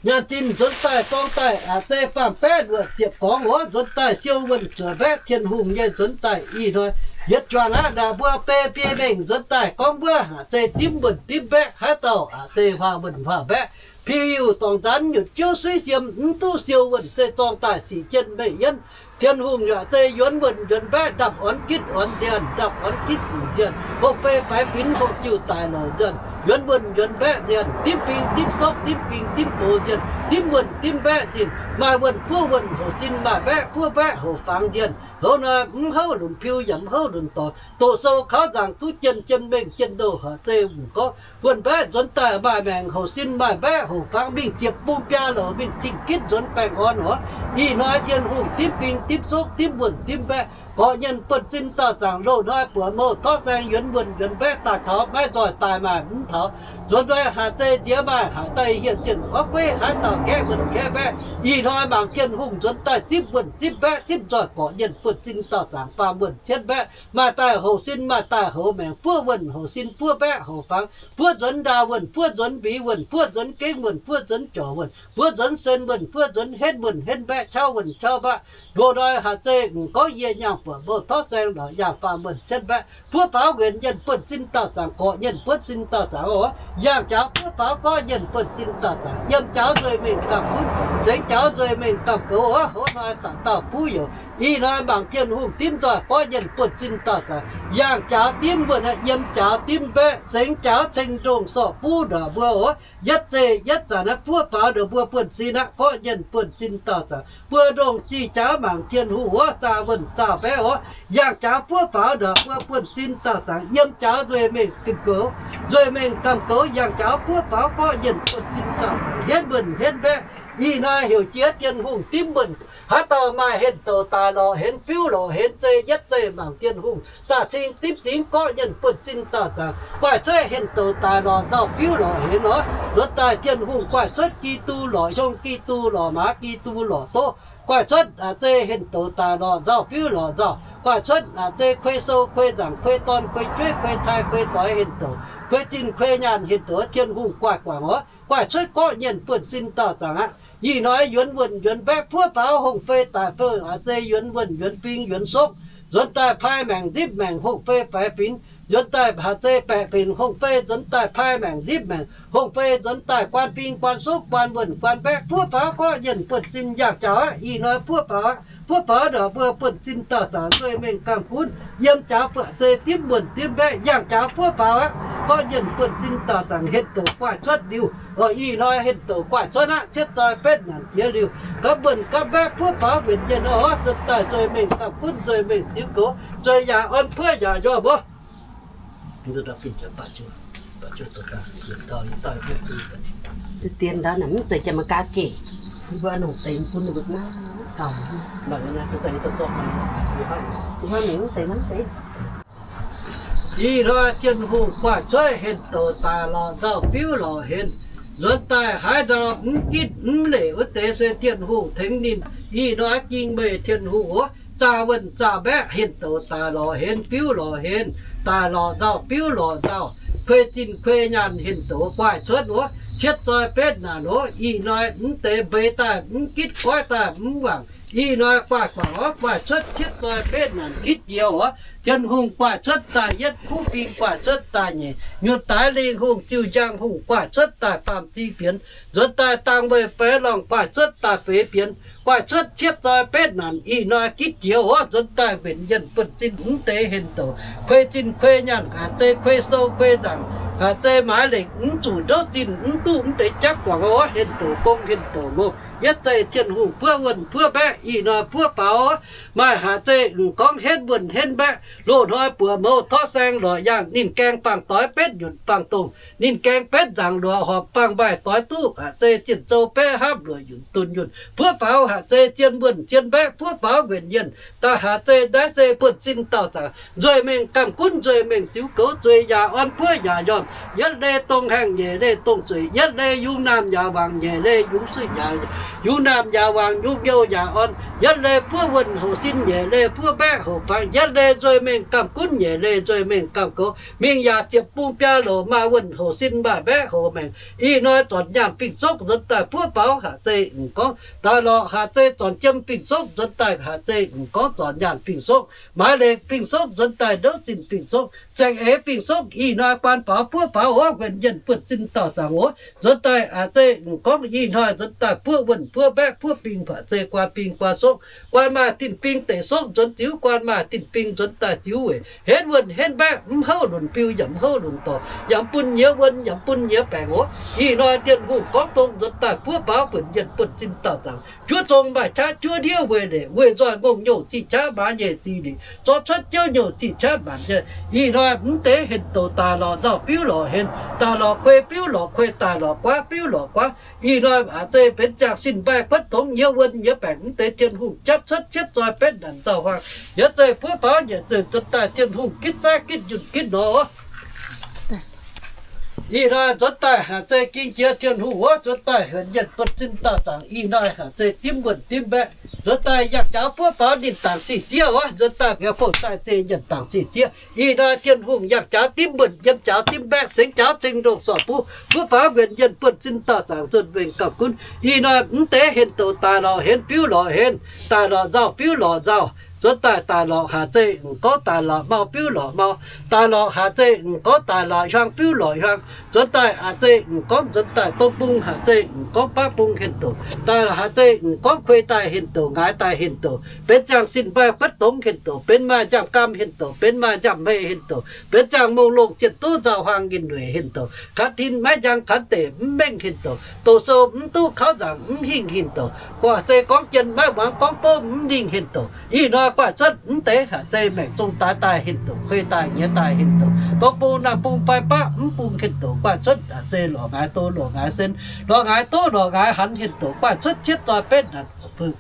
nyaanh zinh nzuonx daaih zorng daaih haac zei faam-baeqv luoqc ziepc gorngv oc. Nzuonx daaih siou wuonh zuoqc mbaeqv Tin-Hungh nyei nzuonx daaih ih hnoi yietc juangc aqv. Ndaangc mbuo biei biei mengh nzuonx daaih gorngv mbuov haac zei dimv wuonh dimv mbaeqv haaix dauh haac zei huaah wuonh huaah mbaeqv piu dorngc nzanv nyutc jouv suiv siem mv duqv siou wuonh se zorng daaih sic jien meih yienv. Tin-Hungh yaac zei yuonx wuonh yuonx mbaeqv ndapv orn gitv orn nzienh, ndapv orn gitv sic nzienh, hopv fei faix binx hopv jiuh daaih louc nzienh, yuonx wuonh yuonx mbaeqv nzienh, dimv fing dimv sokv dimv fing dimv gox nzienh, dimv wuonh dimv mbaeqv nzienh, maaih wuonh buov wuonh hoc sin, maaih mbaeqv buov mbaeqv hoc fangx nzienh. Hoz hnoi mv houv lunx piu yaac mv houv lunx dorngx, doqc sou kaux nzaangc zuqv jien jien mengh jien louh haac zei m'nqorngv wuonh mbaeqv nzuonx daaih maaih maengc hoc sin, maaih mbaeqv hoc fangx, mingh ziepc bung biaa louc, mingh zingh gitv nzuonx baengh orn oc. Ih hnoi Tin-Hungh dimv fing dimv sokv dimv wuonh dimv mbaeqv gorqv nyienh buonv-sin dauh zaangc. Loz-hnoi buoqc mouh torv saeng yuonx wuonh yuonx mbaeqv daaih taux maiv nzoih daaih maaih mv taux. Nzuonx mbaeqv haac zei nziex maaih haac daaih hieh zienh orv gueiv haaix dauh gaeqv wuonh gaeqv mbaeqv. Ih hnoi mangc Tin-Hungh nzuonx daaih zipv wuonh zipv mbaeqv zipv nzoih gorqv nyienh buonv-sin dauh zaangc faam wuonh cietv mbaeqv. Maaih daaih hoc sin maaih daaih hoc maengc, buov wuonh hoc sin, buov mbaeqv hoc fangx, buov nzuonx ndaa wuonh, buov nzuonx mbiz wuonh, buov nzuonx gengv wuonh, buov nzuonx jorc wuonh, buov nzuonx sen wuonh, buov nzuonx henv wuonh, henv mbaeqv qauv wuonh, qauv mbaeqv. Loz-hnoi haac zei m'nqorngv yie nyaangh buoqc mouh torv saeng lorz yangh faam wuonh cietv mbaeqv. Buov faaux nqenc nyienh buonv-sin dauh zaangc, gorqv nyienh buonv-sin dauh zaangc oc. Yangh jaux buov faaux gorqv nyienh buonv-sin dauh zaangc. Yiem jaux nzueic mengh gamh gunv, sengx jaux nzueic mengh gamh goux oc. Hoz hnoi dauh dauh buv youc. Ih hnoi mangc Tin-Hungh dimv nzoih gorqv nyienh buonv-sin dauh zaangc. Yangh jaux dimv mbuonx, yiem jaux dimv mbaeqv, sengx jaux ceng-ndongh sorc buv ndongc mbuo oc. Yietv zei yietv zanc aqv, buov faaux ndongc mbuo buonv-sin aqv, gorqv nyienh buonv-sin dauh zaangc. Buo ndongh zih jaux mangc Tin-Hungh wuov, zaah wuonh zaah mbaeqv oc. Yangh jaux buov faaux ndongc mbuo buonv-sin dauh zaangc. Yiem jaux nzueic mengh gamh goux, nzueic mengh gamh goux, yangh jaux buov faaux gorqv nyienh buonv-sin dauh zaangc. Henv wuonh henv mbaeqv. Ih hnoi heuc jiex Tin-Hungh dimv wuonh. Haaix dauh maaih henh douc daaih lorqc henv, biuv lorqc henv, zei yietv zei mangc Tin-Hungh zaah cing dimv zingx gorqv nyienh buonv-sin dauh zaangc. Guaix cuotv henh douc daaih lorqc nzauh biuv lorqc henv oc. Nzuonx daaih Tin-Hungh guaix cuotv Giduc lorqc hiong, Giduc lorqc maaz, Giduc lorqc doqv. Guaix cuotv aqc zei henh douc daaih lorqc nzauh biuv lorqc nzauh. Guaix cuotv aqc zei kuei sou kuei nzaangc kuei dorn kuei jueiv kuei cai kuei doix henh douc, kuei zinh kuei nyaanh henh douc, Tin-Hungh guaix guangc oc. Guaix cuotv gorqv nyienh buonv-sin dauh zaangc aqv. Ih hnoi yuonx wuonh yuonx mbaeqv, buov faaux hongh fei daaih fouh aqc zei yuonx wuonh yuonx fing yuonx sokv. Nzuonx daaih pai maengc nzipv maengc hongh fei faix binx. Nzuonx daaih haac zei baeqc binc hongh fei, nzuonx daaih pai maengc nzipv maengc hongh fei, nzuonx daaih guaan fing guaan sokv guaan wuonh guaan mbaeqv, buov faaux gorqv nyienh buonv-sin yangh jaux aqv. Ih hnoi buov faaux aqv. Buov faaux ndongc mbuo buonv-sin dauh zaangc nzueic mengh gamh gunv. Yiem jaux buatc zei dimv wuonh dimv mbaeqv yangh jaux buov faaux aqv. Gorqv nyienh buonv-sin dauh zaangc henh douc guaix cuotv liuz. Ih hnoi henh douc guaix cuotv aqv, cietv zoi betv naanc jiex liuz, gapv wuonh gapv mbaeqv buov faaux nqenc nyienh oc. Nzuonx daaih nzueic mengh gamh gunv, nzueic mengh ziux goux, nzueic yaac orn buov yaac njormh oc. Se dien ndau naaic mv zeiz jiex mangc gaax geh. Mbuo nongc deix bun ninh mbuo naaiv gauh. Ih hnoi Tin-Hungh guaix cuotv henh douc daaih lorqc nzauh biuv lorqc henv. Nzuonx daaih haaix ndau mv gitv mv leic wuov deix se Tin-Hungh tengx ninh. Ih hnoi ging meih Tin-Hungh oc. Zaah wuonh zaah mbaeqv henh douc daaih lorqc henv, biuv lorqc henv, daaih lorqc nzauh biuv lorqc nzauh, kuei zinh kuei nyaanh henh douc guaix cuotv oc. Cietv zoi betv naanc oc. Ih hnoi mv deix mbeix daaih mv gitv, goiv daaih mv wangc, Ih hnoi guaaih guangc oc, guaaih cuotv cietv zoi betv nanc gitv jiex oc. Tin-Hungh guaaih cuotv daaih yietv, kuv bing guaaih cuotv daaih nyeic, nyutc daix lingh hungh, ziuh njang hungh guaaih cuotv daaih faam-zing bienx, nzuonx daaih dang weih baeqv lorngh guaaih cuotv daaih feix bienx, guaaih cuotv cietv zoi betv nanc ih hnoi gitv jiex oc. Nzuonx daaih mbenc yienh buonv-sin mv deix hien douc, kuei zinh kuei nyaanh, haac zei kuei sou kuei nzaangc, haac zei maaiz lekc mv zuqc ndouv zinh, mv duqv mv deix jaqv guangc oc. Hien douc gong hien douc ngongh, yietv zeiz Tin-Hungh buov wuonh buov mbaeqv ih hnoi buov faaux oc. Maaih haac zei m'gorngv henv wuonh henv mbaeqv, loz-hnoi buoz mouz torv saeng lorqc yaangh, ninh gaeng bangh doix betv nyunc bangh dongh, ninh gaeng betv nzaangc luoqc horpc bangh mbaih doix duqv, haac zei zinh zou baeqv hapv luoqc yunh dunh yunh buov faaux, haac zei zien wuonh zien mbaeqv buov faaux nquenc yienh. Daaih haac zei naaiv se buonv-sin daauh zaangc, nzueic mengh gamh gunv nzueic mengh ziux goux, zueiz yaac orn buov yaac njormh, yietv leih dongh haengh nyeic leih dongh zueic, yietv leih yungz naamh yaac wangc nyeic leih yungz suiv yaac, yungz naamh yaac wangc yungz mouh yaac orn, yietv leih buov wuonh houc sin nyeic leih buov mbaeqv houc fangx, yietv leih nzueic mengh gamh gunv nyeic leih nzueic mengh gamh goux, mingh yaac ziepc bung biaa louc maaih wuonh houc sin maaih mbaeqv houc maengc. Ih hnoi zornc nyaanh fing-sokv nzuonx daaih buov faaux, haac zei m'gorngv daaih lorqc haac zei zornc jiem fing-sokv nzuonx daaih, haac zei m'gorngv zornc nyaanh fing-sokv, maaiz lekc fing-sokv nzuonx daaih, ndouv zinh fing-sokv, saeng-eix fing-sokv ih hnoi guaan faaux buov faaux oc. Nquenc yienh buonv-sin daauh zaangc oc. Nzuonx daaih haac zei m'gorngv ih hnoi nzuonx daaih buov wuonh buov mbaeqv buov bing, haac zei guaan bing guaan sokv, guaan maaih tin-fing deic sokv nzuonx ziux, guaan maaih tin-fing nzuonx daaih ziux weic, henv wuonh henv mbaeqv mv houv lunc biu yaac mv houv lunc dorc, yaac mv bun nyiex wuonh yaac mv bun nyiex baengc oc. Ih hnoi Tin-Hungh gorngv dongh nzuonx daaih buov faaux mbenc yienh buonv-sin daauh zaangc, juov zong maaih qaqv juov ndiev weic leic, weih nzoih ngongh nyouh zih qaqv maaz nyei zih lic, zorqv cuotv jouv nyouh zih qaqv maanc nyei. Ih hnoi mv deix hien douc daaih lorqc nzauh biuv lorqc hien, daaih lorqc kuei biuv lorqc kuei, daaih lorqc guaav biuv lorqc guaav. Ih hnoi haac zei benx ziangh sin mbaih kuotv dongz nyiex wuonh nyiex baengc, mv deix Tin-Hungh japv cuotv cietv zoi betv nanc nzauh huaang. Yietv zeiz buov faaux nyeic zeiz nzuonx daaih Tin-Hungh gitv zaaiv gitv nyunc gitv nor oc. Ih hnoi nzuonx daaih haac zei ging jiex Tin-Hungh wuov, nzuonx daaih heuc yienh buonv-sin daauh zaangc. Ih hnoi haac zei dimv wuonh dimv mbaeqv, nzuonx daaih yangh jaux buov faaux ninh dangc sic zieqv wuov, nzuonx daaih biaux fouc daaih zeiz yienh dangc sic zieqv. Ih hnoi Tin-Hungh yangh jaux dimv wuonh, yiem jaux dimv mbaeqv, sengx jaux ceng ndongh sorc buv, buov faaux nquenc yienh buonv-sin daauh zaangc nzuonx mengh gauh gunv. Ih hnoi mv deix hien douc daaih lorqc hien, biuv lorqc hien, daaih lorqc nzauh biuv lorqc nzauh. Nzuonx daaih daaih lorqc haac zei m'gorngv daaih lorqc mau biuv lorqc mau, daaih lorqc haac zei m'gorngv daaih lorqc hiuang biuv lorqc hiuang. Nzuonx daaih haac zei m'gorngv nzuonx daaih dong bung, haac zei m'gorngv baqv bung hien douc, daaih haac zei m'gorngv kuei daaih hien douc, ngaaix daaih hien douc, benx ziangh sin mbaih kuotv dongz hien douc, benx maaih nziaamv-gaam hien douc, benx maaih nziaamv-hmei hien douc, benx ziangh mongh longh zienh duqv nzauh huaang nyinh weic hien douc, kanx tin maiv njang kanx deic mv mengh hien douc, doqc sou mv duqv kauv nzaangc mv hingh hien douc, guaax zei gorngv jien maiv muangx gorngv bouv mv lingh hien douc. Ih hnoi guaaih cuotv mv deix haac zei maengc zong daaih daaih hien douc, kuei daaih nyiex daaih hien douc, dong bung naamh bung fai baqv mv bung hien douc, guaaih cuotv haac zei lorqc ngaaix do lorqc ngaaix sen, lorqc ngaaix duqv lorqc ngaaix hanx hien douc, guaaih cuotv cietv zoi betv nanc. Cuotv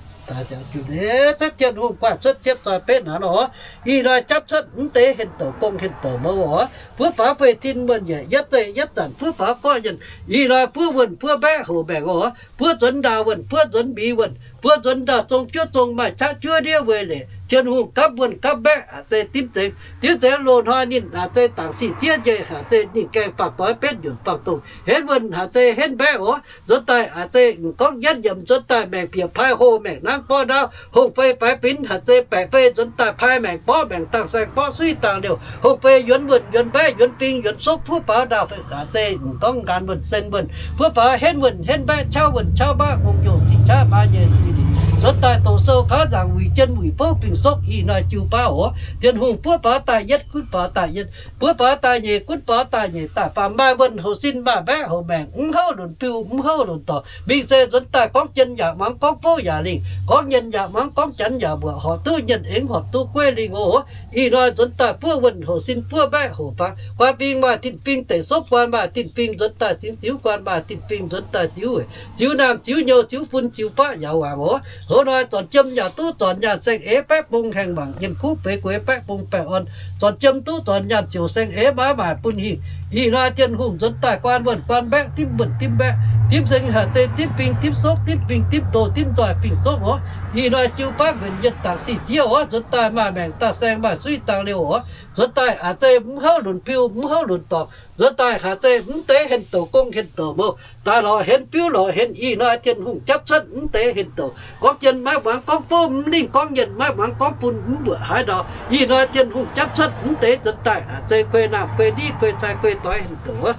Tin-Hungh guaaih cuotv cietv zoi betv nanc oc. Ih hnoi japv cuotv mv deix hien douc gong hien douc mouz oc. Buov faaux fei tin wuonh yaac yietv zeiz yietv zanc buov faaux gorqv yienh. Ih hnoi buov wuonh buov mbaeqv hoc maengc oc. Buov nzuonx ndaauh wuonh, buov nzuonx mbiz wuonh, buov nzuonx ndaauh zong juov zong maaih qaqv juov ndiev weic leic Tin-Hungh gapv wuonh gapv mbaeqv haac zei dimv zengx. Dimv zengx loz-hnoi ninh haac zei dangc sic zieqv njiec, haac zei ninh gaeng bangh doix betv nyunc bangh dongh, henv wuonh haac zei henv mbaeqv oc. Nzuonx daaih haac zei m'gorngv yietv yiemc nzuonx daaih maengc bieqc paaiv hlo maengc nangv borqv ndaauv, hongh fei faix binx haac zei baeqc fei nzuonx daaih paaiv maengc borqv maengc dangh saeng borqv suiv dangh liouh, hongh fei yuonx wuonh yuonx mbaeqv yuonx fing yuonx sokv buov faaux ndaauh fei haac zei m'gorngv nqaan wuonh sen wuonh buov faaux henv wuonh henv mbaeqv qauv wuonh qauv mbaeqv ngongh nyouh zih qaqv maaz nyei zih lic. Nzuonx daaih doqc sou kauv nzaangc wuic jien wuic bouv fing-sokv ih hnoi jiu baav oc. Tin-Hungh buov faaux daaih yietv gunv faaux daaih yietv, buov faaux daaih nyeic gunv faaux daaih nyeic, daaih faam maaih wuonh hoc sin maaih mbaeqv hoc maengc mv houv lunc biu mv houv lunc dorc. Mingh se nzuonx daaih gorngv jien yaac muangx gorngv bouv yaac lingh, gorngv nyienh yaac muangx gorngv janx yaac mbuoqc, horpc duqv nyienh engx horpc duqv gueiv lingh oc. Ih hnoi nzuonx daaih buov wuonh hoc sin buov mbaeqv hoc fangx, guaan fing maaih tin-fing deic sokv, guaan maaih tin-fing nzuonx daaih ziux ziux, guaan maaih tin-fing nzuonx daaih ziux weic, ziux naamh ziux nyouz ziux fun ziux faqv yaac waangc oc. Hoz hnoi zornc jiem yaac duqv zornc nyaanh saeng-eix baeqv bung haengh mangc, yienh kuv feix gueix baeqv bung baengh orn, zornc jiem duqv zornc nyaanh ziouc saeng-eix maiv maaic bun hingh. Ih hnoi Tin-Hungh nzuonx daaih guaan wuonh guaan mbaeqv dimv wuonh dimv mbaeqv, dimv nzengc haic zeiz dimv bing dimv sokv, dimv bing dimv doh, dimv nzoih bing sokv oc. Ih hnoi jiu baamv mbenc yietc dangc sic ziev oc. Nzuonx daaih maaih maengc dangh saeng maaih suiv dangh liouh oc. Nzuonx daaih haiz zeiz mv houv lunx piu, mv houv lunx dorngc. Nzuonx daaih haiz zeiz mv deix henh douc gong henh douc mouh, daaih lorz henv biuv lorz henv. Ih hnoi Tin-Hungh japv cuotv mv deix henh douc. Gorngv jien maiv muangx, gorngv bov mv lingh, gorngv nyienh maiv muangx, gorngv bun mv mbuoqc haaix ndau. Ih hnoi Tin-Hungh japv cuotv mv deix nzuonx daaih haiz zeiz kuei naamh kuei niv kuei cai kuei doix henh douc wuov.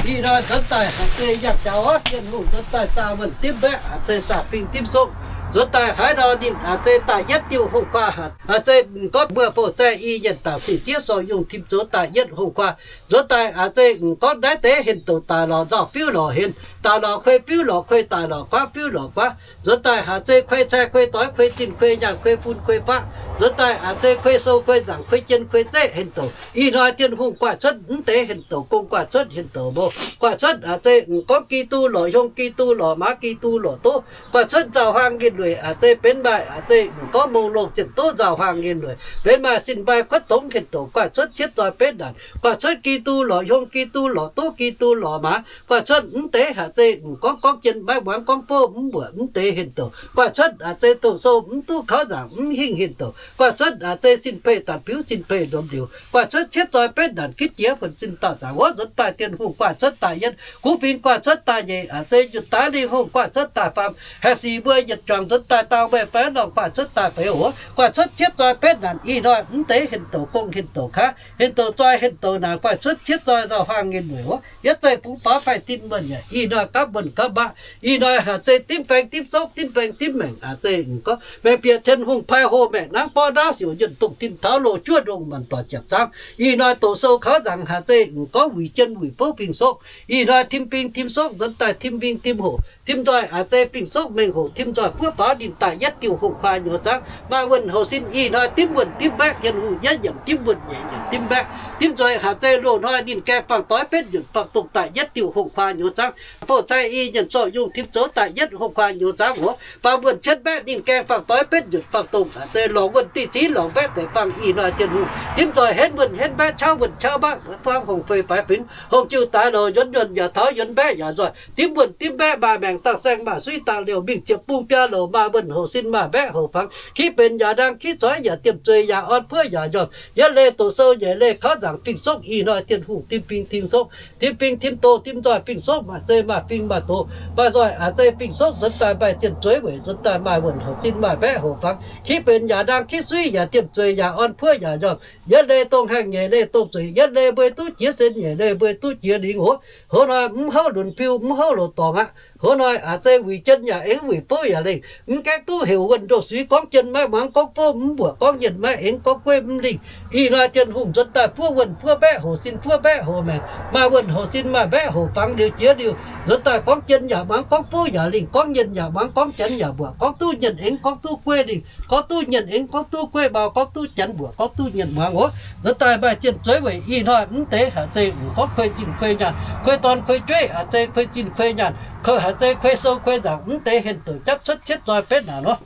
Ih hnoi nzuonx daaih haiz zeiz yangh jaux wuov, Tin-Hungh nzuonx daaih zaah wuonh dimv mbaeqv, haiz zeiz zaah bing dimv sokv. Nzuonx daaih haaix ndau ninh haiz zeiz daaih yietv diuh hungh guaax, haiz zeiz m'gorngv mbuo bouh zaih i nyienh dangc sic ziev sorc yungh tim zoux daaih yietv hungh guaax. Nzuonx daaih haiz zeiz m'gorngv naaiv deix henh douc daaih lorz nzauh biuv lorz henv, daaih lorz kuei biuv lorz kuei, daaih lorz guaav biuv lorz guaav. Nzuonx daaih haiz zeiz kuei cai kuei doix, kuei zinh kuei nyaanh, kuei bun kuei baqv. Nzuonx daaih haiz zeiz kuei sou kuei nzaangc, kuei jien kuei zeqv henh douc. Ih hnoi Tin-Hungh guaaih cuotv mv deix henh douc gong, guaaih cuotv henh douc mouh, guaaih cuotv haiz zeiz m'gorngv Giduc lorz hiong, Giduc lorz maaz, Giduc lorz doqv, guaaih cuotv nzauh huaang nyei lueic, haiz zeiz benx maaih haiz zeiz m'gorngv mongh longh ziepc doqv nzauh huaang nyei lueic, benx maaih sin mbaih kuotv dongz henh douc, guaaih cuotv cietv zoi betv naanc, guaaih cuotv Giduc lorz hiong, Giduc lorz doqv, Giduc lorz maaz, guaaih cuotv mv deix haiz zeiz m'gorngv gorngv jien maiv muangx, gorngv bov mv mbuoqc mv deix henh douc, guaaih cuotv haiz zeiz dongh sou mv duqv kaux nzaangc mv hingh henh douc, guaaih cuotv haiz zeiz sin peih daanh piuv, sin peih ndorm liuz, guaaih cuotv cietv zoi betv naanc gitv jiex funx zinh dauh zaangc wuov. Nzuonx daaih Tin-Hungh guaaih cuotv daaih yietv, kuv fingx guaaih cuotv daaih nyeic, haiz zeiz njunc daaih lingh hungh guaaih cuotv daaih faam, haengh sic mbuo yietc juangc nzuonx daaih dauh meih baeqv lorngh guaaih cuotv daaih feix oc. Guaaih cuotv cietv zoi betv naanc ih hnoi mv deix henh douc gong henh douc kaav, henh douc zoi henh douc naanc, guaaih cuotv cietv zoi nzauh huaang nyei lueic oc. Yietv zeiv fungx faaux faix-din muonh yaac ih hnoi gapv muonh gapv maqv. Ih hnoi haiz zeiz dimv baeng dimv sokv, dimv baeng dimv maengc, haiz zeiz m'gorngv maengc bieqc Tin-Hungh paaiv hoh maengc nangv borv ndaauv siouc yuonh dongh tin taux loz juov ndongh maanc doic jiepc zaangv. Ih hnoi doqc sou kaux nzaangc haiz zeiz m'gorngv wuic jien wuic bouv bing sokv. Ih hnoi tim bing tim sokv nzuonx daaih tim bing tim hoc, tim nzoih haiz zeiz bing sokv mengh hoc, tim nzoih buov baaux ninh daaih yietv diuh hungh kuaai nyuoz zaangv. Maaih wuonh houx sin ih hnoi dimv wuonh dimv mbaeqv, Tin-Hungh yietv yiemc dimv wuonh nyeic yiemc dimv mbaeqv. Dimv nzoih haiz zeiz loz-hnoi ninh gaeng faang doix betv nyutc faang dongh daaih yietv diuh hungh kuaai nyuoz zaangv. Bouh cai i nyienh zorqv yungh tim zoux daaih yietv hungh kuaai nyuoz zaangv oc. Baamh wuonh cietv mbaeqv ninh gaeng faang doix betv nyutc faang dongh haiz zeiz lorngc wuonh diuh zingv lorngc mbaeqv deix bang. Ih hnoi Tin-Hungh dimv nzoih henv wuonh henv mbaeqv, qauv wuonh qauv mbaeqv, buangv hungh fei faix benx, hungh jiu daaix louc, yuonx yuonh yaac taux, yuonx mbaeqv yaac nzoih. Dimv wuonh dimv mbaeqv maaih maengc dangh saeng maaih suiv dangh liouh, mingh ziepc bung biaa louc maaih wuonh houx sin maaih mbaeqv houx fangx, kipv benx yaac ndaang, kipv zoix yaac diemh zueiz yaac orn puoqv yaac njormh. Yietv leih doqc sou, nyeic leih kaux nzaangc bing sokv. Ih hnoi Tin-Hungh tim bing tim sokv, tim bing tim doh, tim nzoih bing sokv, maaih zeiz maaih bing maaih doh, maaih nzoih haiz zeiz bing sokv nzuonx daaih maaih zienh zueiz weic nzuonx daaih maaih wuonh houx sin maaih mbaeqv houx fangx, kipv benx yaac ndaang, kipv suiv yaac diemh zueiz yaac orn puoqv yaac njormh. Yietv leih dongh haengh, nyeic leih dongh zueic, yietv leih mbuo duqv jiex sen, nyeic leih mbuo duqv jiex lingh oc. Hoz hnoi mv houv lunx piu, mv houv loz dorngx aqv. Hoz hnoi haiz zeiz wuic jien yaac aengx, wuic bouv yaac lengh. Mv gaengh duqv heuc wuonh ndoh suiv gorngv jien maiv muangx, gorngv bov mv mbuoqc, gorngv nyienh maiv aengx, gorngv gueiv mv lingh. Ih hnoi Tin-Hungh nzuonx daaih buov wuonh buov mbaeqv houx sin, buov mbaeqv houx maengc, maaih wuonh houx sin maaih mbaeqv houx fangx liuz jiex liuh, nzuonx daaih gorngv jien yaac muangx, gorngv bov yaac lingh, gorngv nyienh yaac muangx, gorngv janx yaac mbuoqc, gorngv duqv nyienh aengx, gorngv duqv gueiv lingh, gorngv duqv nyienh aengx, gorngv duqv gueiv mau, gorngv duqv janx mbuoqc, gorngv duqv nyienh muangx oc. Nzuonx daaih maaih zienh zueiz weic ih hnoi mv deix haiz zeiz m'gorngv kuei zinh kuei nyaanh, kuei dorn kuei jueiv, haiz zeiz kuei zinh kuei nyaanh, kuei haiz zeiz kuei sou kuei nzaangc, mv deix henh douc japv cuotv cietv zoi betv naanc nor.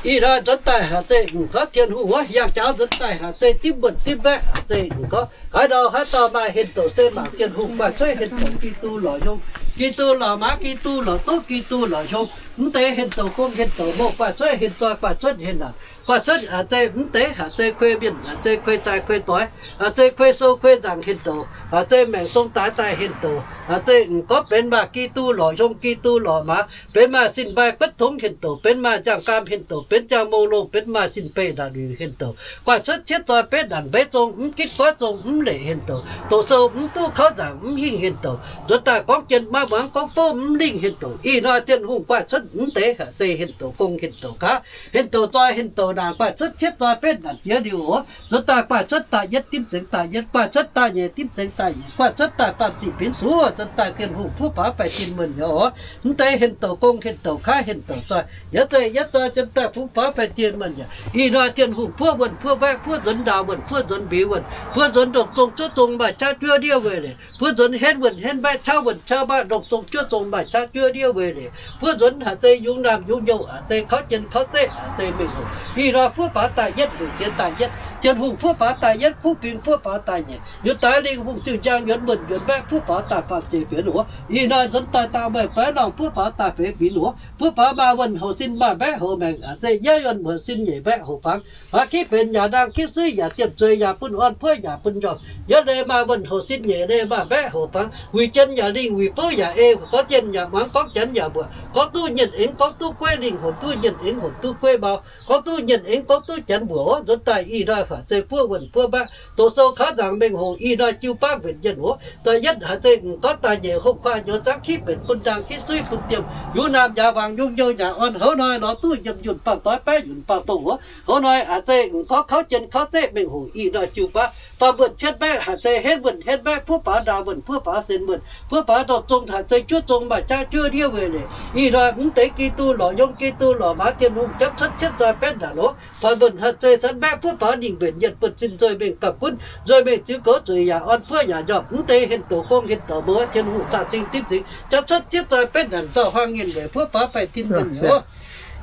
Ih hnoi nzuonx daaih haiz zeiz m'gorngv Tin-Hungh wuov yangh jaux nzuonx daaih haiz zeiz dimv wuonh dimv mbaeqv, haiz zeiz m'gorngv haaix ndau haaix dauh maaih henh douc se mangc Tin-Hungh guaaih cuotv henh douc, Giduc lorz hiong, Giduc lorz maaz, Giduc lorz duqv, Giduc lorz hiong. Mv deix henh douc gong henh douc mouh guaaih cuotv henh zoi, guaaih cuotv henh naanc, guaaih cuotv haiz zeiz mv deix haiz zeiz kuei mienh, haiz zeiz kuei zaaix kuei doix, haiz zeiz kuei sou kuei nzaangc henh douc, haiz zeiz maengc zong daaix daaih henh douc, haiz zeiz m'gorngv benx maaih Giduc lorz hiong, Giduc lorz maaz, benx maaih sin mbaih guotv tongx henh douc, benx maaih nziaamv gaam henh douc, benx ziangh mouh longh, benx maaih sin beih ndaangc luic henh douc, guaaih cuotv cietv zoi betv naanc, mbeix zong mv gitv, goiv zong mv leic henh douc, doqc sou mv duqv, kaux nzaangc mv hingh henh douc, nzuonx daaih gorngv jien maiv muangx, gorngv bouv mv lingh henh douc. Ih hnoi Tin-Hungh guaaih cuotv mv deix haic zeiz henh douc gong henh douc gaav, henh douc zoi henh douc naanc, guaaih cuotv cietv zoi betv naanc jiex liuz oc. Nzuonx daaih guaaih cuotv da'yietv dimv zengx da'yietv, guaaih cuotv da'nyeic dimv zengx Guanh cuotv daaih baamh ziqc binv suv, nzuonx daaih Tin-Hungh fuqv faaux baeqc tin muonh nyei oc. Mv deix henv douc gong, henv douc kaav, henv douc zoih, yietv zeiv yietv zoih nzuonx daaih fuqv faaux baeqc tin muonh yaac. Ih hnoi Tin-Hungh fuqv wuonh fuqv mbaeqv, fuqv nzuonx ndaauh wuonh, fuqv nzuonx mbeix wuonh, fuqv nzuonx ndongc zong cuotv zong maaih qaqv juov ndiev weic leiz, fuqv nzuonx henv wuonh henv mbaeqv qaqv wuonh qaqv mbaeqv ndongc zong cuotv zong maaih qaqv juov ndiev weic leiz, fuqv nzuonx haaix zeiz yungz naamh yungz nyouh, haaix zeiz kauv jien kauv zeqv, haaix zeiz mengh hoc. Ih hnoi fuqv faaux daaih yietv, heuc jiex daaih yietv. Tin-Hungh fuqv faaux daaih yietv, kuv fingx fuqv faaux daaih nyeic, yietv daaih lingh hungh ziuh njang yuonx muonh yuonx mbaeqv fuqv faaux daaih faanh ziec fienx oc. Ih hnoi nzuonx daaih dangh meih baeqv norm fuqv faaux daaih feix binc oc. Fuqv faaux maaih wuonh hoc sin maaih mbaeqv hoc maengc, haaix zeiz yietv yuonh hoc sin nyeic mbaeqv hoc fangx. Aqv, kitv benx yaac ndaang, kitv suiv yaac diemh, zueiz yaac bun orn, puov yaac bun njormh. Yietv leiz maaih wuonh hoc sin, nyeic leiz maaih mbaeqv hoc fangx. Wuic jien yaac lingh, wuic fouv yaac ei, gorngv jienh yaac muangx, gorngv janx yaac mbuoqc. Gorngv duqv nyienh engv, gorngv duqv gueiv lingh, hoc duqv nyienh engv, hoc duqv gueiv mau. Gorngv duqv nyienh engv, gorngv duqv janx mbuoqc oc. Nzuonx daaih ih hnoi faanh zeiz fuqv wuonh fuqv mbaeqv, doqc sou kaux nzaangc mengh hoc, ih hnoi jiu baav mbenc mienh oc. Daaih yietv haaix zeiz m'gorngv daaih nyeic hopv kuaah nyouz zaangv kitv benc bun ndaang kitv suiv bun diemh, yungz naamh yaac wangc yungz nyouh yaac orn. Houv hnoi lorz duqv yiem yunh baamh doiv baeqv yunh baamh dongh oc. Houv hnoi haaix zeiz m'gorngv kauv jien kauv zeqv mengh hoc, ih hnoi jiu baav faam wuonh cietv mbaeqv, haaix zeiz henv wuonh henv mbaeqv, fuqv faaux ndaauh wuonh, fuqv faaux sen wuonh, fuqv faaux ndongc zong, haaix zeiz juov zong maaih qaqv juov ndiev weic leiz. Ih hnoi mv deix Giduc lorqc, yiem Giduc lorqc, maaz Tin-Hungh japv cuotv cietv zoih betv ndaangc oc. Faam wuonh haaix zeiz sanv mbaeqv, fuqv faaux ningh mbenc mienh, buonv-sin nzueic mengh gamh gunv, nzueic mengh ziux goux, zueiz yaac orn, puov yaac njormh. Mv deix henv douc gong, henv douc mouh, Tin-Hungh caux cing dimv zingx japv cuotv cietv zoih betv ndaangc, nzauh huaang nyienh weic fuqv faaux baeqc tin mienh oc.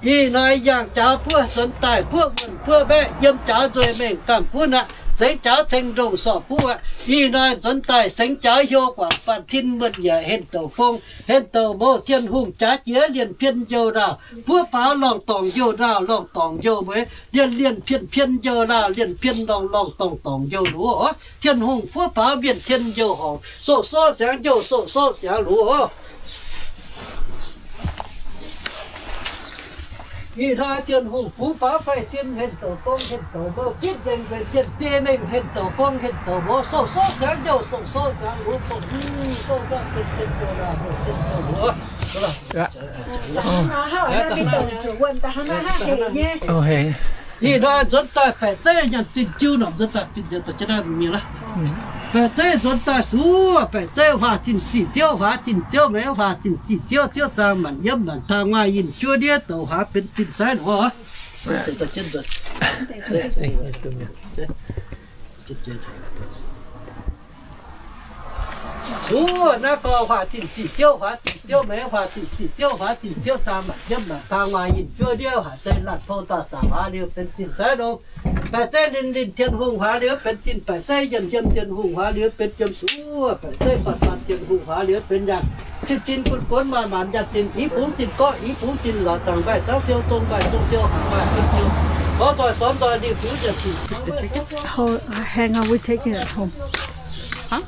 Ih hnoi yangh jaax fuqv nzuonx daaih fuqv wuonh fuqv mbaeqv, yiem jaax nzueic mengh gamh gunv aqv. Sengx jaax ceng ndongh sorc buv aqv. Ih hnoi nzuonx daaih sengx jaax hlo guangc, baamh tin muonh yaac henv douc gong, henv douc mouh, Tin-Hungh jaax jiex lienh pien njouh ndaauh, fuqv faaux lorngh dorngc njouh ndaauh, lorngh dorngc njouh mueiz, lienh lienh pien pien njouh ndaauh, lienh pien lorngh lorngh dorngc dorngc njouh luoz. Tin-Hungh fuqv faaux mbienc tien njouh horngc, soqv soqv siangx njouh, soqv soqv siangx luoz. Ih hnoi Tin-Hungh fuqv faaux baeqc tin, henv douc gong, henv douc mouh, gitv nzengc mbenc mienh, biei mengh henv douc gong, henv douc mouh, soqv soqv siangx njouh, soqv soqv siangx luoz, soqv soqv siangx luoz. Ih hnoi nzuonx daaih baeqc zeiv nyanc zinh jiu norm nzuonx daaih fin nziex daaih jienv naaiv mingh laav. Baeqc zeiv nzuonx daaih suv, baeqc zeiv huaax zinh ziqc ziouv, huaax zinh ziouv meix, huaax zinh ziqc ziouv, ziouv zaang maanc yiemv maanc taang, nguaaic yinh juov ndiev douc huaax benx zinh saiv nor. Suv naaiv gorngv huaax zinh ziqc ziouv, huaax zinh ziouv meix, huaax zinh ziqc ziouv, huaax zinh ziouv zaang maanc yiemv maanc taang, nguaaic yinh juov ndiev, haaix zeiz laanh pou dauh zaangc huaax liuz benx zinh saiv nor. Baeqc zeiv linh linh Tin-Hungh huaax liuz benx zinh, baeqc zeiv yiem yiem Tin-Hungh huaax liuz benx yiem suv, baeqc zeiv faatv faatv Tin-Hungh huaax liuz benx nyaanh. Cin cin gunv gunv maaih maanc nyaanh zinh, i bungx zinh gorqv, i bungx zinh lorz, zaangc mbaih zaangv siou, zong mbaih zong siou, hangx mbaih hangx siou, gorngv nzoih zormx nzoih liuz fiuv nyaanh zinh. Hold, hang on, we take it home. Huh?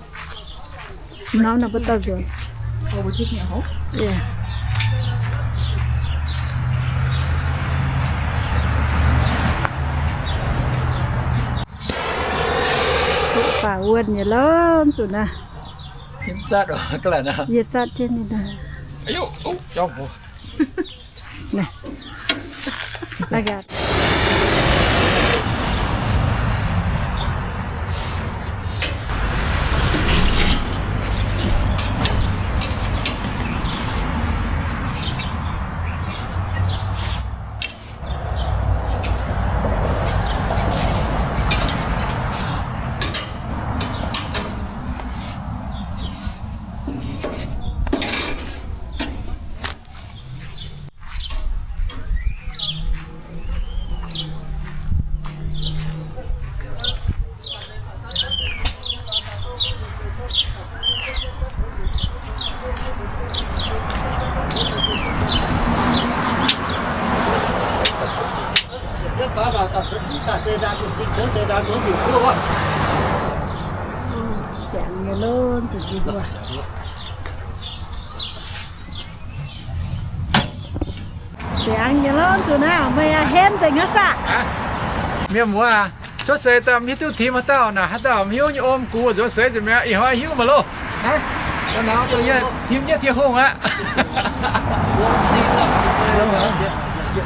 No, no, but that's good. Oh, we taking it home? Yeah. Zuqc baac wuonh nyei lorqc, zuqc naaiv. Yie zatv jienv nyei naaiv. Ziangx nyei lov nzunc ninh mbuo. Ziangx nyei lov nzunc naaiv, meih aqv henv nzengc aqv saah? Mienh muoz aac, cuotv seix daaih mv hiuv duqv tim haaix dauh naaic, haaix dauh mv hiuv nyei om gux nzuonx seix nzengc mi'aqv. Ih hnoi hiuv maiv loh. Tim jienv Tin-Hungh aqv. Mbuo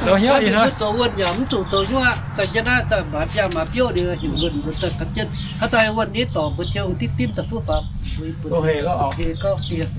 zoux wuonh yaac mv zuqc zoux nyuoqv aqv. Daaih jienv naaiv daaih maaiz biaav maaiz biouv ninh heuc wuonh mbuo daaih gapv jienv. Haaix dauh wuonh nitv dorngc mbuo Tin-Hungh diqv dimv daaih fuqv faaux mbuo buonc gauh fiev.